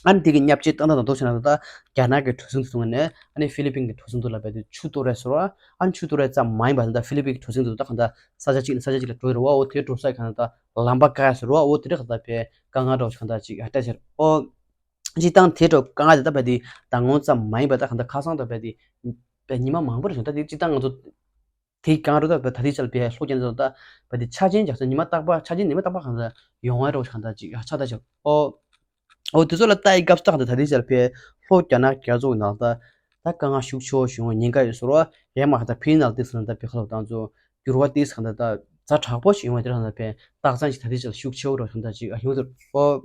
ཨ་ནི་དེ་གི་བརྙས་བཅོས་བཏང་སྟངས་དང་དོ་ཆེ་ན་ད་རྒྱ་ནག་གི་གྲུ་གཟིངས་དེ་ཚོ་ནས་ཨ་ནི་ཧྥི་ལི་པིན་གི་གྲུ་གཟིངས་དེ་ལ་རྦད་དེ་ཆུ་གཏོར་རེས་ཟེར་བ་ཨ་ནི་ཆུ་གཏོར་རེས་ཙམ་མ་ཡིན་པ་ད་ཧྥི་ལི་པིན་གི་གྲུ་གཟིངས་དེ་ཚོ་ད་གང་ལྟར་ས་ཆ་གཅིག་ནས་ས་ཆ་གཅིག་ལ་འགྲོ་ཡོད་རེད་བ། འོ་དེ་འགྲོ་ས་གང་ལྟར་ལམ་པ་བཀག་ཡ་ཟེར་བ་འོ་དེ་འདྲ་གང་ལྟར་ཕེ་དཀའ་ངལ་འདྲ་བོ་ཞིག་གང་ལྟར་ཅིག་ཨ་སྤྲད་ཟེར་ཨོ། སྤྱིར་བཏང་དེ་འདྲ་དཀའ་ངལ་དེ་ད་བས་དེ་ད་ངོ་ཙམ་མ་ཡིན་པ། ད་གང་ལྟར་ཁ་སང་ད་བས་དེ་བས་ཉི་མ་མང་པོ་རེད་བྱུང་། ད་དེ་སྤྱིར་བཏང་ང་ཚོ་དེ་གང་རུ་ད་བས་ད་དེ་ཆ་ལ་བས་ལྷོ་རྒྱ་ནག་ད་བས་དེ་ཆ་ཆེན་རྒྱག་ས་ཉི་མ་རྟག་པར་ཆ་ཆེན་ཉི་མ་རྟག་པར་གང་ལྟར་ཡོང་བའི་རོགས་གང་ལྟར་ཅིག་ཆགས་ད་ཆགས། ཨོ། ཨོ་དེ་ཚོ་ལ་ལྟ་ཡི་སྐབས་སུ་ད་གང་ལྟར་ད་དེ་ཆ་ལ་བས་ལྷོ་རྒྱ་ནག་རྒྱ་མཚོ་ནང་ད་ད་དཀའ་ངལ་ཤུགས་ཆེ་བོ་བྱུང་བའི་ཉེན་ཁ་ཡོད་ཟེར་བ། ཡང་མ་གང་ལྟར་ཕིན་ནང་དེ་ཚོ་ནང་ད་བས་ཁ་ལོ་ད་ཚོ་འགྱུར་བ་དེ་གང་ལྟར་ད་ཛ་དྲག་པོ་ཞིག་ཡོང་བའི་དེ་གང་ལྟར་བས་རྟགས་མཚན་ཞིག་ད་དེ་ཆ་ལ་ཤུགས་ཆེ་བོ་རོགས་གང་ལྟར་ཅིག་ཡོང་ཟེར། ཨོ།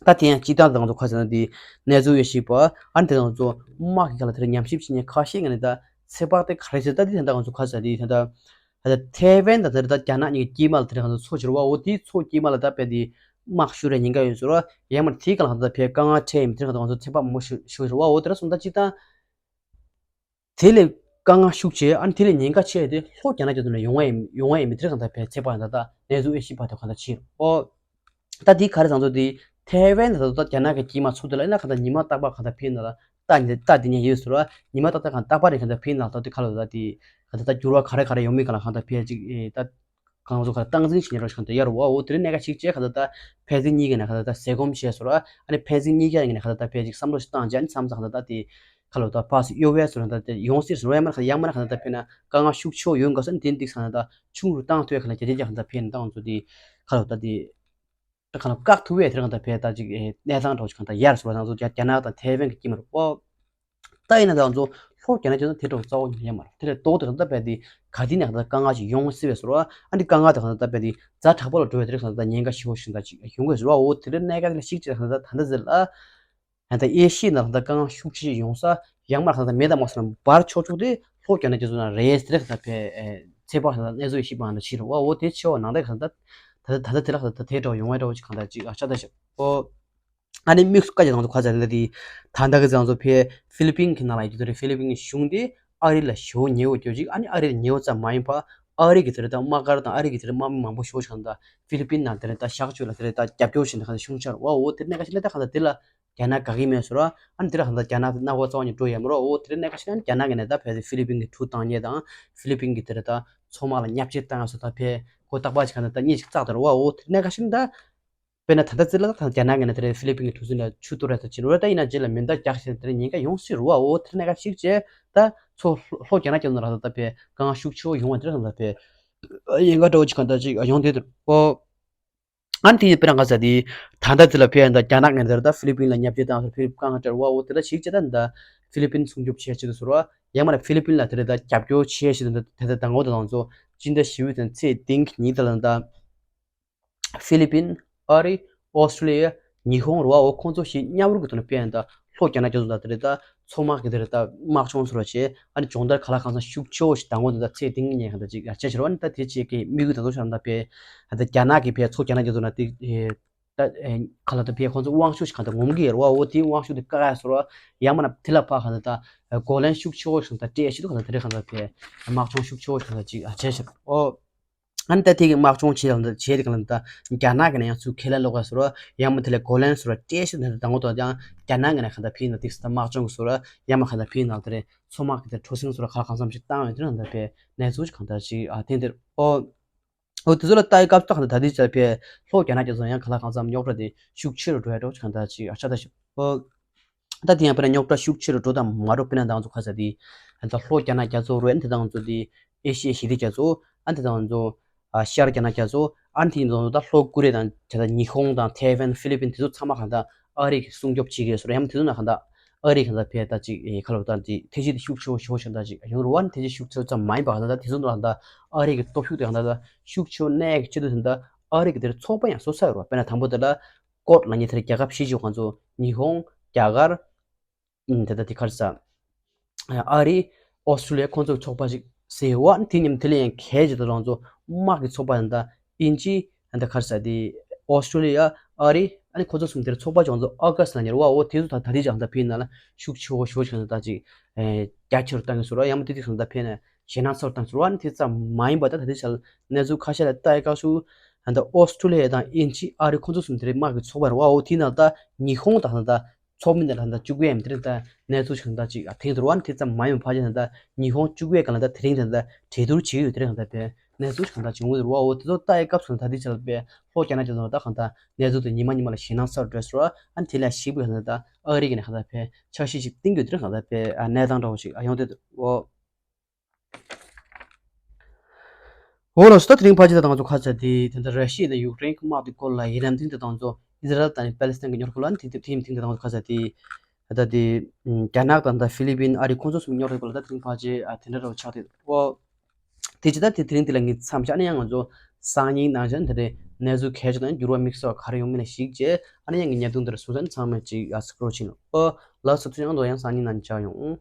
ད་དེ་ཡང་སྤྱིར་བཏང་དང་ང་ཚོ་ཁ་ཟེར་ན་དེ་གནས་ཚུལ་ཡོད་ཤེས་པ། ཨ་ནི་དེ་ང་ཚོ་དམག་གི་ཁ་ལ་དེར་ཉམས་ཞིབ་བྱེད་མཁན་ཁ་ཤས་ཀྱིས་ནི་ད་ཚོད་དཔག་དེ་ག་རེ་ཟེར། ད་དེ་དེ་འདྲ་ང་ཚོ་ཁ་ཟེར་དེ་དེ་འདྲ་ད་ཐེ་ཝན་དང་དེར་ད་རྒྱ་ནག་གཉིས་ཀྱི་དཀྱིལ་མ་ལ་དེར་ང་ཚོ་མཚོ་བྱེད་རོགས། འོ་དེའི་མཚོ་དཀྱིལ་མ་ལ་ད་བས་དེ་དམག་ཤོར་བའི་ཉེན་ཁ་ཡོད་ཟེར་རོགས། ཡང་མ་དེའི་སྒང་ལ་ད་བས་དཀའ་ངལ་འཕྲད་ཡིན་དེར་ང་ཚོ་ཚོད་དཔག་མང་པོ་ཞུ་ཞུ་རོགས། འོ་དེ་འདྲ་སོང་ད་སྤྱིར་བཏང་དེ་ལས་དཀའ་ངལ་ཤུགས་ཆེ། ཨ་ནི་དེ་ལས་ཉེན་ཁ་ཆེ་དེ་ལྷོ་རྒྱ་ནག་རྒྱ་མཚོ་ནས་ཡོང་བ་ཡིན་ཡོང་བ་ཡིན་མི་དེ་གང་ལྟར་བས་ཚོད་དཔག་ད་ད་གནས་ཚུལ་ཨེ་ཤི་བར་དུ་གང་ལྟར་ཕྱིན། ཨོ། ད་དེ་ག་རེ་བཟང་ཚོ་དེ་ཐེ་ཝན་ད་ད་རྒྱ་ནག་གི་དཀྱིལ་མ་མཚོ་དེ་ལ་ཨེ་ན་གང་ལྟར་ཉི་མ་རྟག་པར་གང་ལྟར་ཕན་ན་ལ་ལྟ་ཉི་ལྟ་དེ་ཉན་ཡོད་ཟེར་བ། ཉི་མ་རྟག་ལྟ་གང་རྟག་པར་རེ་གང་ལྟར་ཕན་ན་ལ་ད་དེ་ག་ལ་ད་དེ་གང་ལྟར་ད་འགྱུར་བ་ག་རེ་ག་རེ་ཡོང་མིན་གང་ལ་གང་ལྟར་ཕན་ཅིག་ཨེ་ད། གང་ཚོ་ག་སྟངས་འཛིན་བྱེད་ནི་རོགས་ཤིག་གང་ལྟར་ཡར་བ། འོ་དེ་རིང་གནད་འགག་ཞིག་བྱས་གང་ལྟར་ད་ཕན་ཚུན་གཉིས་ཀ་ནས་གང་ལྟར་ད་ཟས་སྐོམ་བྱས་སོ་ར། ཨ་ནི་ཕན་ཚུན་གཉིས་ཀ་ནས་གང་ལྟར་ད་ཕན་ཅིག་བསམ་བློ་ཞིག་བཏང་བྱས། ཨ་ནི་མཚམས་མཚམས་གང་ལྟར་ད་དེ་ག་ལོ་ད་ཕར་སུ་གཡོ་བས་སོ་ར་ད་དེ་ཡོང་སྲིད་སོ་ར། ཡང་མ་ཡང་མ་ན་གང་ལྟར་ད་ཕན་ན་དཀའ་ངལ་ཤུགས་ཆེ་བ་ཡོང་དགོས་སོ། ཨ་ནི་དེ་འདི་གང་ལྟར་ད་ཆུང་རུ་བཏང་ཐུབ་ཡ་གང་ལྟར་རྒྱ་ཆེན་རྒྱ་གང་ལྟར་ཕན་ན་ད་ང་ཚོ་དེ་ག་ལོ་ད་དེ། ད་གང་ལ་བཀག་ཐུབ་པའི་དེར་གང་ལྟར་བས་ད་ཅིག་གནས་སྟངས་འདྲ་བོ་ཅིག་གང་ལྟར་ཡར་སོང་བ། ང་ཚོ་རྒྱ་རྒྱ་ནག་དང་ཐེ་ཝན་གྱི་དཀྱིལ་མར་ཨོ། ད་ཡིན་ན་ད་ང་ཚོ་ལྷོ་རྒྱ་ནག་ཅན་དེ་འདྲ་བོ་རྩ་བ་ཉིད་ཡང་མ་རེད། དེ་ལས་ཏོག་དེ་གང་ལྟར་བས་དེ་ག་དེ་ནས་གང་ལྟར་དཀའ་ངལ་ཅིག་ཡོང་སྲིད་པའི་ཟེར་བ། ཨ་འདི་དཀའ་ངལ་དེ་གང་ལྟར་བས་དེ་ཛ་དྲག་པོ་ལ་འགྲོ་བའི་དེར་གང་ལྟར་ཉེན་ཁ་ཞེ་པོ་ཞིག་ད་ཅིག་ཡོང་གི་ཟེར་བ། འོ་དེ་འདྲ་གནད་འགག་དེ་ལ་ཞིག་ཅིག་གང་ལྟར་ད་ལྟ་ཟེར་ལ། ད་ལྟ་ཨེ་ཤི་ཡའི་ནང་ད་ལྟ་དཀའ་ངལ་ཤུགས་ཆེ་ཡོང་ས་ཡང་མར་ད་ལྟ་མེད་དང་མ་སོང་ན་འབར་ཆོག་ཆོག་དེ་ལྷོ་རྒྱ་ནག་རྒྱ་མཚོ་ནང་རེད་ཟེར། ད་ལྟ་ཕེ་ཚེ་དཔག་ད་ལྟ་གནས་ཚུལ་ཤིག་པ་ང་ཚོ་ཕྱིར་བ། འོ་དེ་ཆེ་བ་ནང་ད་ད་ད་ད་ད་དེ་ལ་ད་ད་དེ་འདྲ་ཡོང་བའི་འདྲ་བོ་ཅིག་གང་ལྟར་ཅིག་ཨ་ཆ་ད་ཞིག་ཨོ། ཨ་ནི་དམིགས་སུ་བཀའ་རྒྱ་ང་ཚོ་ཁ་ཚ་ད་ད་དེ་ད་ད་གི་ང་ཚོ་ཕེ་ཧྥི་ལི་པིན་གི་ནང་ལ་ཡོད་དེ་རེད། ཧྥི་ལི་པིན་གི་གཞུང་དེ་ཨ་རི་ལ་ཞེ་པོ་ཉེ་བོ་སྐྱོ་ཅིག་ཨ་ནི་ཨ་རི་ལ་ཉེ་བོ་ཙམ་མ་ཡིན་པ་ཨ་རི་གི་དེ་རེད་ད་དམག་སྒར་དང་ཨ་རི་གི་དེ་རེད་དམག་མི་མང་པོ་ཞེ་པོ་ཅིག་གང་ལྟར་ཧྥི་ལི་པིན་ནང་དེ་རེད་ད་གཤག་བཅོས་ལ་དེ་རེད་ད་རྒྱབ་སྐྱོར་བྱེད་ནས་གང་ལྟར་གཞུང་ཆར་བ། འོ་དེ་གནད་འགག་ཞིག་ལ་ད་གང་ལྟར་དེ་ལ་རྒྱ་ནག་དགའ་གི་མེད་ཟེར་བ། ཨ་ནི་དེ་ལ་གང་ལྟར་རྒྱ་ནག་དེ་སྣང་བ་རྩ་བ་ནས་འགྲོ་ཡ་མ་རོགས། འོ་དེ་ལ་གནད་འགག་ཞིག་ན་རྒྱ་ནག་གི་ནས་ད་ཕལ་ཆེར་ཧྥི་ལི་པིན་གྱི་གྲུ་བཏང་མཁན་དང་ཧྥི་ལི་པིན་གྱི་དེ་རེད་ད་མཚོ་དམག་ལ་བརྙས་བཅོས་བཏང་ཡ་སོགས་ད་ཕལ་གོ་རྟག་པ་ཞིག་གང་ལྟར་ད་གཉིས་ཤིག་བཙག་དར་བ། འོ་དེ་ལ་གནད་འགག་ཞིག་ན་ད་དཔེར་ན་ད་ལྟ་ཙི་ལ་ད་རྒྱ་ནག་གི་ནས་དེ་རེད་ཧྥི་ལི་པིན་གྱི་གྲུ་གཟིངས་ལ་ཆུ་གཏོར་ཡ་ད་ཅི་རོ་ད་ཡིན་ན་རྗེས་ལ་མེ་མདའ་རྒྱག་ཞིག་དེ་རེད་ཉེན་ཁ་ཡོང་སྲིད་རོ། འོ་དེ་ལ་གནད་འགག་ཞིག་བྱས་ད་མཚོ་ལྷོ་རྒྱ་ནག་རྒྱ་མཚོ་ལ་ད་ད་ཕལ་དཀའ་ངལ་ཤུགས་ཆེ་བོ་ཡོང་བ་དེ་རེད་གང་ལྟར་ཕལ་ཉེན་ཁ་འདྲ་བོ་ཅིག་གང་ལྟར་ཅིག་ཡོང་དེ་དེ་རེད། འོ། ཨ་ནི་དེ་ཡི་དཔེར་ན་ག་ས་དེ་ད་ལྟ་དེ་ལ་ཕེ་ཡ་ད་རྒྱ་ནག་ངན་དེར་ད་ཧྥི་ལི་པིན་ལ་བརྙས་བཅོས་བཏང་སོང་། ཧྥི་ལི་པིན་དཀའ་ངལ་སྤྲད་བ། འོ་དེ་ལ་ཞིག་བྱས་ད་ད་ཧྥི་ལི་པིན་སྲུང་སྐྱོབ་བྱེད་ཆེད་དུ་ཟེར་བ། ཡང་མ་ན་ཧྥི་ལི་པིན་ལ་དེ་རེད་ད་རྒྱབ་སྐྱོར་བྱེད་ཆེད་དུ་ད་ད་ད་ངོ་ད་ང་ཚོ་སྤྱི་ཟླ་བཞི་པའི་ཚེས་བདུན་གྱི་ཉིན་དེ་ལ་ད་ཧྥི་ལི་པིན་ཨ་རི་ཨོ་སི་ཀྲི་ལི་ཡ་ཉི་ཧོང་རེད་བ། འོ་ཁོང་ཚོ་ཞིག་མཉམ་རུབ་ཀྱི་ཐོག་ནས་ཕེ་ཡ་ད་ལྷོ་རྒྱ་ནག་རྒྱ་མཚོ་ད་དེ་རེད་ད་མཚོ་དམག་གི་དེ་རེད་ད་དམག་སྦྱོང་ཚོ་ར་བྱས། ཨ་ནི་སྦྱོང་བརྡར་ག་ལ་གང་འཚམ་ཤུགས་ཆེ་བོ་ཞིག་ད་ངོ་ད་ད་ཚེས་བདུན་ཉིན་གང་ད་ཅིག་ཡར་བཅད་བྱས་རེད་བ། ཨ་ནི་ད་དེ་ཆེད་ཀྱི་དམིགས་ཡུལ་ད་ཚོ་ཤར་ད་ཕེ་ད་རྒྱ་ནག་གི་ཕེ་ཚོ་རྒྱ་ནག་རྒྱ་མཚོ་ན་དེ་ད་ག་ལ་ད་ཕེ་ཁོང་ཚོ་དབང་ཤུགས་ཤིག་གང་ད་ངོམ་གི་ཡོད་རེད་བ། འོ་དེའི་དབང་ཤུགས་དེ་བཀག་ཡ་སོ་ར། ཡང་མ་ན་དེ་ལ་ཕ་གང་ད་ད་གོ་ལན་ཤུགས་ཆེ་བོ་ཞིག་ད་སྤྲད་ཡ་ཞིག་འདུག་གང་ད་དེ་རེད་གང་ད་ཕེ་དམག་སྦྱོང་ཤུགས་ཆེ་བོ་ཞིག་གང་ད་ཅིག་ཡར་བཅད་བྱས་རེད། འོ། ཨ་ནི་ད་དེ་གི་དམག་སྦྱོང་བྱེད་ལ་བྱེད་དེ་ག་ལ་ད་རྒྱ་ནག་གི་ནས་ཡང་ཚུར་ཁས་ལེན་ལོག་ག་ཟེར་བ། ཡང་མ་དེ་ལས་གོ་ལན་ཟེར་བ་སྤྲད་ཤེས་ད་དང་པོ་དང་ཀྱང་རྒྱ་ནག་གི་ནས་ག་ད་ཕིའི་ནང་དེ་ད་དམག་སྦྱོང་གི་ཟེར་བ། ཡང་མ་ག་ད་ཕིའི་ནང་དེ་རེད་མཚོ་དམག་གི་དེ་གྲུ་གཟིངས་ཟེར་བ་ག་ལ་གང་འཚམ་ཞིག་བཏང་ཡོད་དེ་ནང་ད་ཕེ་གནས་ཚུལ་ཞིག་གང་ལྟར་ཞིག་ཨ་ཐེངས་འདིར་ཨོ། ཨོ་དེ་ཚོ་ལ་ལྟ་ཡི་སྐབས་སུ་ད་ག་ད་ད་དེ་ཆ་ཕེ་ལྷོ་རྒྱ་ནག་རྒྱ་མཚོ་ཡང་ག་ལ་གང་འཚམ་རྙོག་དྲ་དེ་ཤུགས་ཆེ་རུ་འགྲོ་ཡ་འགྲོ་ཞིག་གང་ལྟར་ཞིག་ཨ་ཆ་ད་ཞིག་ཨོ། ད་དེ་ཡང་དཔེར་ན་རྙོག་དྲ་ཤུགས་ཆེ་རུ་འགྲོ་དང་མ་འགྲོ་དཔེར་ན་ད་ང་ཚོ་ཁ་ས་དེ་ད་ལྷོ་རྒྱ་ནག་རྒྱ་མཚོ་རེད། ཨ་ནི་དེ་ད་ང་ཚོ་དེ་ཨེ་ཤི་ཡའི་ཞི་བདེ་རྒྱ་མཚོ། ཨ་ནི་དེ་ད་ང་ཚོ་ཨ་ཤར་རྒྱ་ནག་རྒྱ་མཚོ། ཨ་ནི་དེ་ཡིན་ཙང་ད་ལྷོ་ཀོ་རི་ཡ་དང་དེ་ད་ཉི་ཧོང་དང་ཐེ་ཝན་ཧྥི་ལི་པིན་དེ་ཚོ་ཚང་མ་གང་ལྟར་ཨ་རི་གིས་སྲུང་སྐྱོབ་བྱེད་ཀྱི་ཡོད་ཟེར་ཡང་དེ་ཚོ་ན་གང་ལྟར་ཨ་རི་གང་ལྟར་ཕེ་ད་ཅིག་ཁ་ལོ་ད་དེ་ཐེ་ཇི་དེ་ཤུགས་ཆེ་བོ་ཞེ་པོ་ཞིག་ད་ཅིག་ཡོང་རུ་བ། ཨ་ནི་ཐེ་ཇི་ཤུགས་ཆེ་བོ་ཙམ་མ་ཡིན་པ་གང་ལྟར་དེ་ཚོ་ན་གང་ལྟར་ཨ་རི་གི་སྟོབས་ཤུགས་དེ་གང་ལྟར་ཤུགས་ཆེ་བོ་གནས་ཀྱི་ཆེད་དུ་དེ་ད་ཨ་རི་གི་དེར་ཚོགས་པ་ཡང་བཟོ་ས་ཡོད་རུ་བ། དཔེར་ན་དང་པོ་དེ་ལ་ཀོཌ་ལབ་མཁན་དེར་རྒྱལ་ཁབ་བཞི་ཅིག་ང་ཚོ་ཉི་ཧོང་རྒྱ་གར། ཨིན་ད་ད་དེ་ག་རེ་ཟ། ཨ་རི། ཨོ་སི་ཀྲི་ལི་ཡ་ཁོང་ཚོའི་ཚོགས་པ་ཅིག་ཟེར་བ། དེ་མཉམ་དེ་ལ་ཡང་གལ་ཆེ་ད་རང་ཚོ་དམག་གི་ཚོགས་པ་ད་དབྱིན་ཇི། ད་ག་རེ་ཟ་དེ་ཨོ་སི་ཀྲི་ལི་ཡ། ཨ་རི། ཨ་ནི་ཁོང་ཚོ་གསུམ་དེར་ཚོགས་པ་ཅིག་ང་ཚོ་ཨ་ག་སི་ལ་ཉེར་བ། འོ་དེ་ཚོ་ད་ད་དེ་ཅང་ད་ཕིའི་ནང་ལ་ཤུགས་ཆེ་བོ་ཞེ་པོ་ཞིག་ད་ཅིག་རྒྱ་ཆེ་རུ་བཏང་གི་ཟེར་བ། ཡང་མ་དེ་དེ་ཚོ་ད་ཕེ་ན་ཞེད་སྣང་ཚ་རུ་བཏང་ཟེར་བ། ཨ་ནི་དེ་ཙམ་མ་ཡིན་པ་ད་ད་དེ་ཆ་ལ་གནས་ཚུལ་ཁ་ཤས་ལ་ལྟ་ཡི་སྐབས་སུ་ད་ཨོ་སི་ཀྲི་ལི་ཡ་དང་དབྱིན་ཇི་ཨ་རི་ཁོང་ཚོ་གསུམ་དེར་དམག་གི་ཚོགས་པ་རེད་བ། འོ་དེའི་ནང་ད་ཉི་ཧོང་དང་ད། ཚོགས་མི་འདི་ལ་ད་བཅུ་དགུ་ཡས་མས་དེ་རིང་ད་གནས་ཚུལ་ཞིག་ད་ཅིག་ཐེངས་དུ་རུ་བ་ནི་དེ་ཙམ་མ་ཡོང་བ་ཕལ་ཆེར་ད་ཉི་ཧོང་བཅུ་དགུ་ཡས་ག་ལ་ད་དེ་རིང་ད་ད་གྲོས་བསྡུར་བྱེད་ཡོད་དེ་རིང་ད་དེ་ གནས་ཚུལ་གང་ལྟར་བྱུང་གི་རེད་བ། འོ་དེ་ཚོ་ལྟ་ཡི་སྐབས་སུ་ད་ལྟའི་ཆར་ལ་དཔེ་ལྷོ་རྒྱ་ནག་རྒྱ་མཚོ་ད་གང་ལྟར་གནས་ཚུལ་དེ་ཉི་མ་ཉི་མ་ལ་ཞེད་སྣང་ཚ་རུ་འགྲོ་སོང་ར། ཨ་ནི་དེ་ལས་ཞིབ་པའི་གང་ལྟར་ཨ་རི་གི་ནས་གང་ལྟར་དཔེ་འཆར་གཞི་ཞིག་བཏིང་རྒྱུ་དེ་རིང་གང་ལྟར་དཔེ་གནས་སྟངས་འདྲ་བོ་ཞིག་ཡོང་བསྡད་འདུག་འོ། འོ་ལགས་སོ། ད་དེ་རིང་ཕལ་ཆེར་ད་ང་ཚོ་ཁ་ཚ་དེ་དེ་འདྲ་ར་ཤི་ཡ་དང་ཡུཀ་རེན་གྱི་དམག་དེ་སྐོར་ལ་ཡིན་ནམ། དེ་འདྲ་ད་ང་ཚོ་ཨི་ཟ་རེལ་དང་པེ་ལེ་སི་ཐན་གྱི་ཉོ་སྒྲུབ་ལ་དེ་དེ་དེ་ཡིན། དེ་འདྲ་ད་ང་ཚོ་ཁ་ཚ་དེ་ད་དེ་རྒྱ་ནག་དང་ད་ཧྥི་ལི་པིན་ཨ་རི་ཁོང་ཚོ་གསུམ་ཉོ་སྒྲུབ་སྐོར་ལ་ད་དེ་རིང་ཕལ་ཆེར་དེ་འདྲ་ར་ཆགས་དེ། འོ་དེ་ཅི་ད་དེ་དེ་རིང་དེ་ལ་ངས་མཚམས་བཞག་ནས་ཡང་ང་ཚོ་སང་ཉིན་ནང་བཞིན་དེ་འདྲའི་གནས་ཚུལ་གལ་ཆེ་དང་འགྱུར་བ་དམིགས་བསལ་ག་རེ་ཡོང་མིན་ལ་གཞིགས་རྗེས་ཨ་ནི་ཡང་གི་ཉེས་རྡུང་དེ་འདྲ་བཟོ་ས་ནི་ཚང་མས་ཅིག་ཨ་སི་ཀྲོ་ཕྱིན་ལ། འོ་ལགས་སོ། ཚུལ་ཡང་དོ་ཡང་སང་ཉིན་ནང་བཅར་ཡོང་།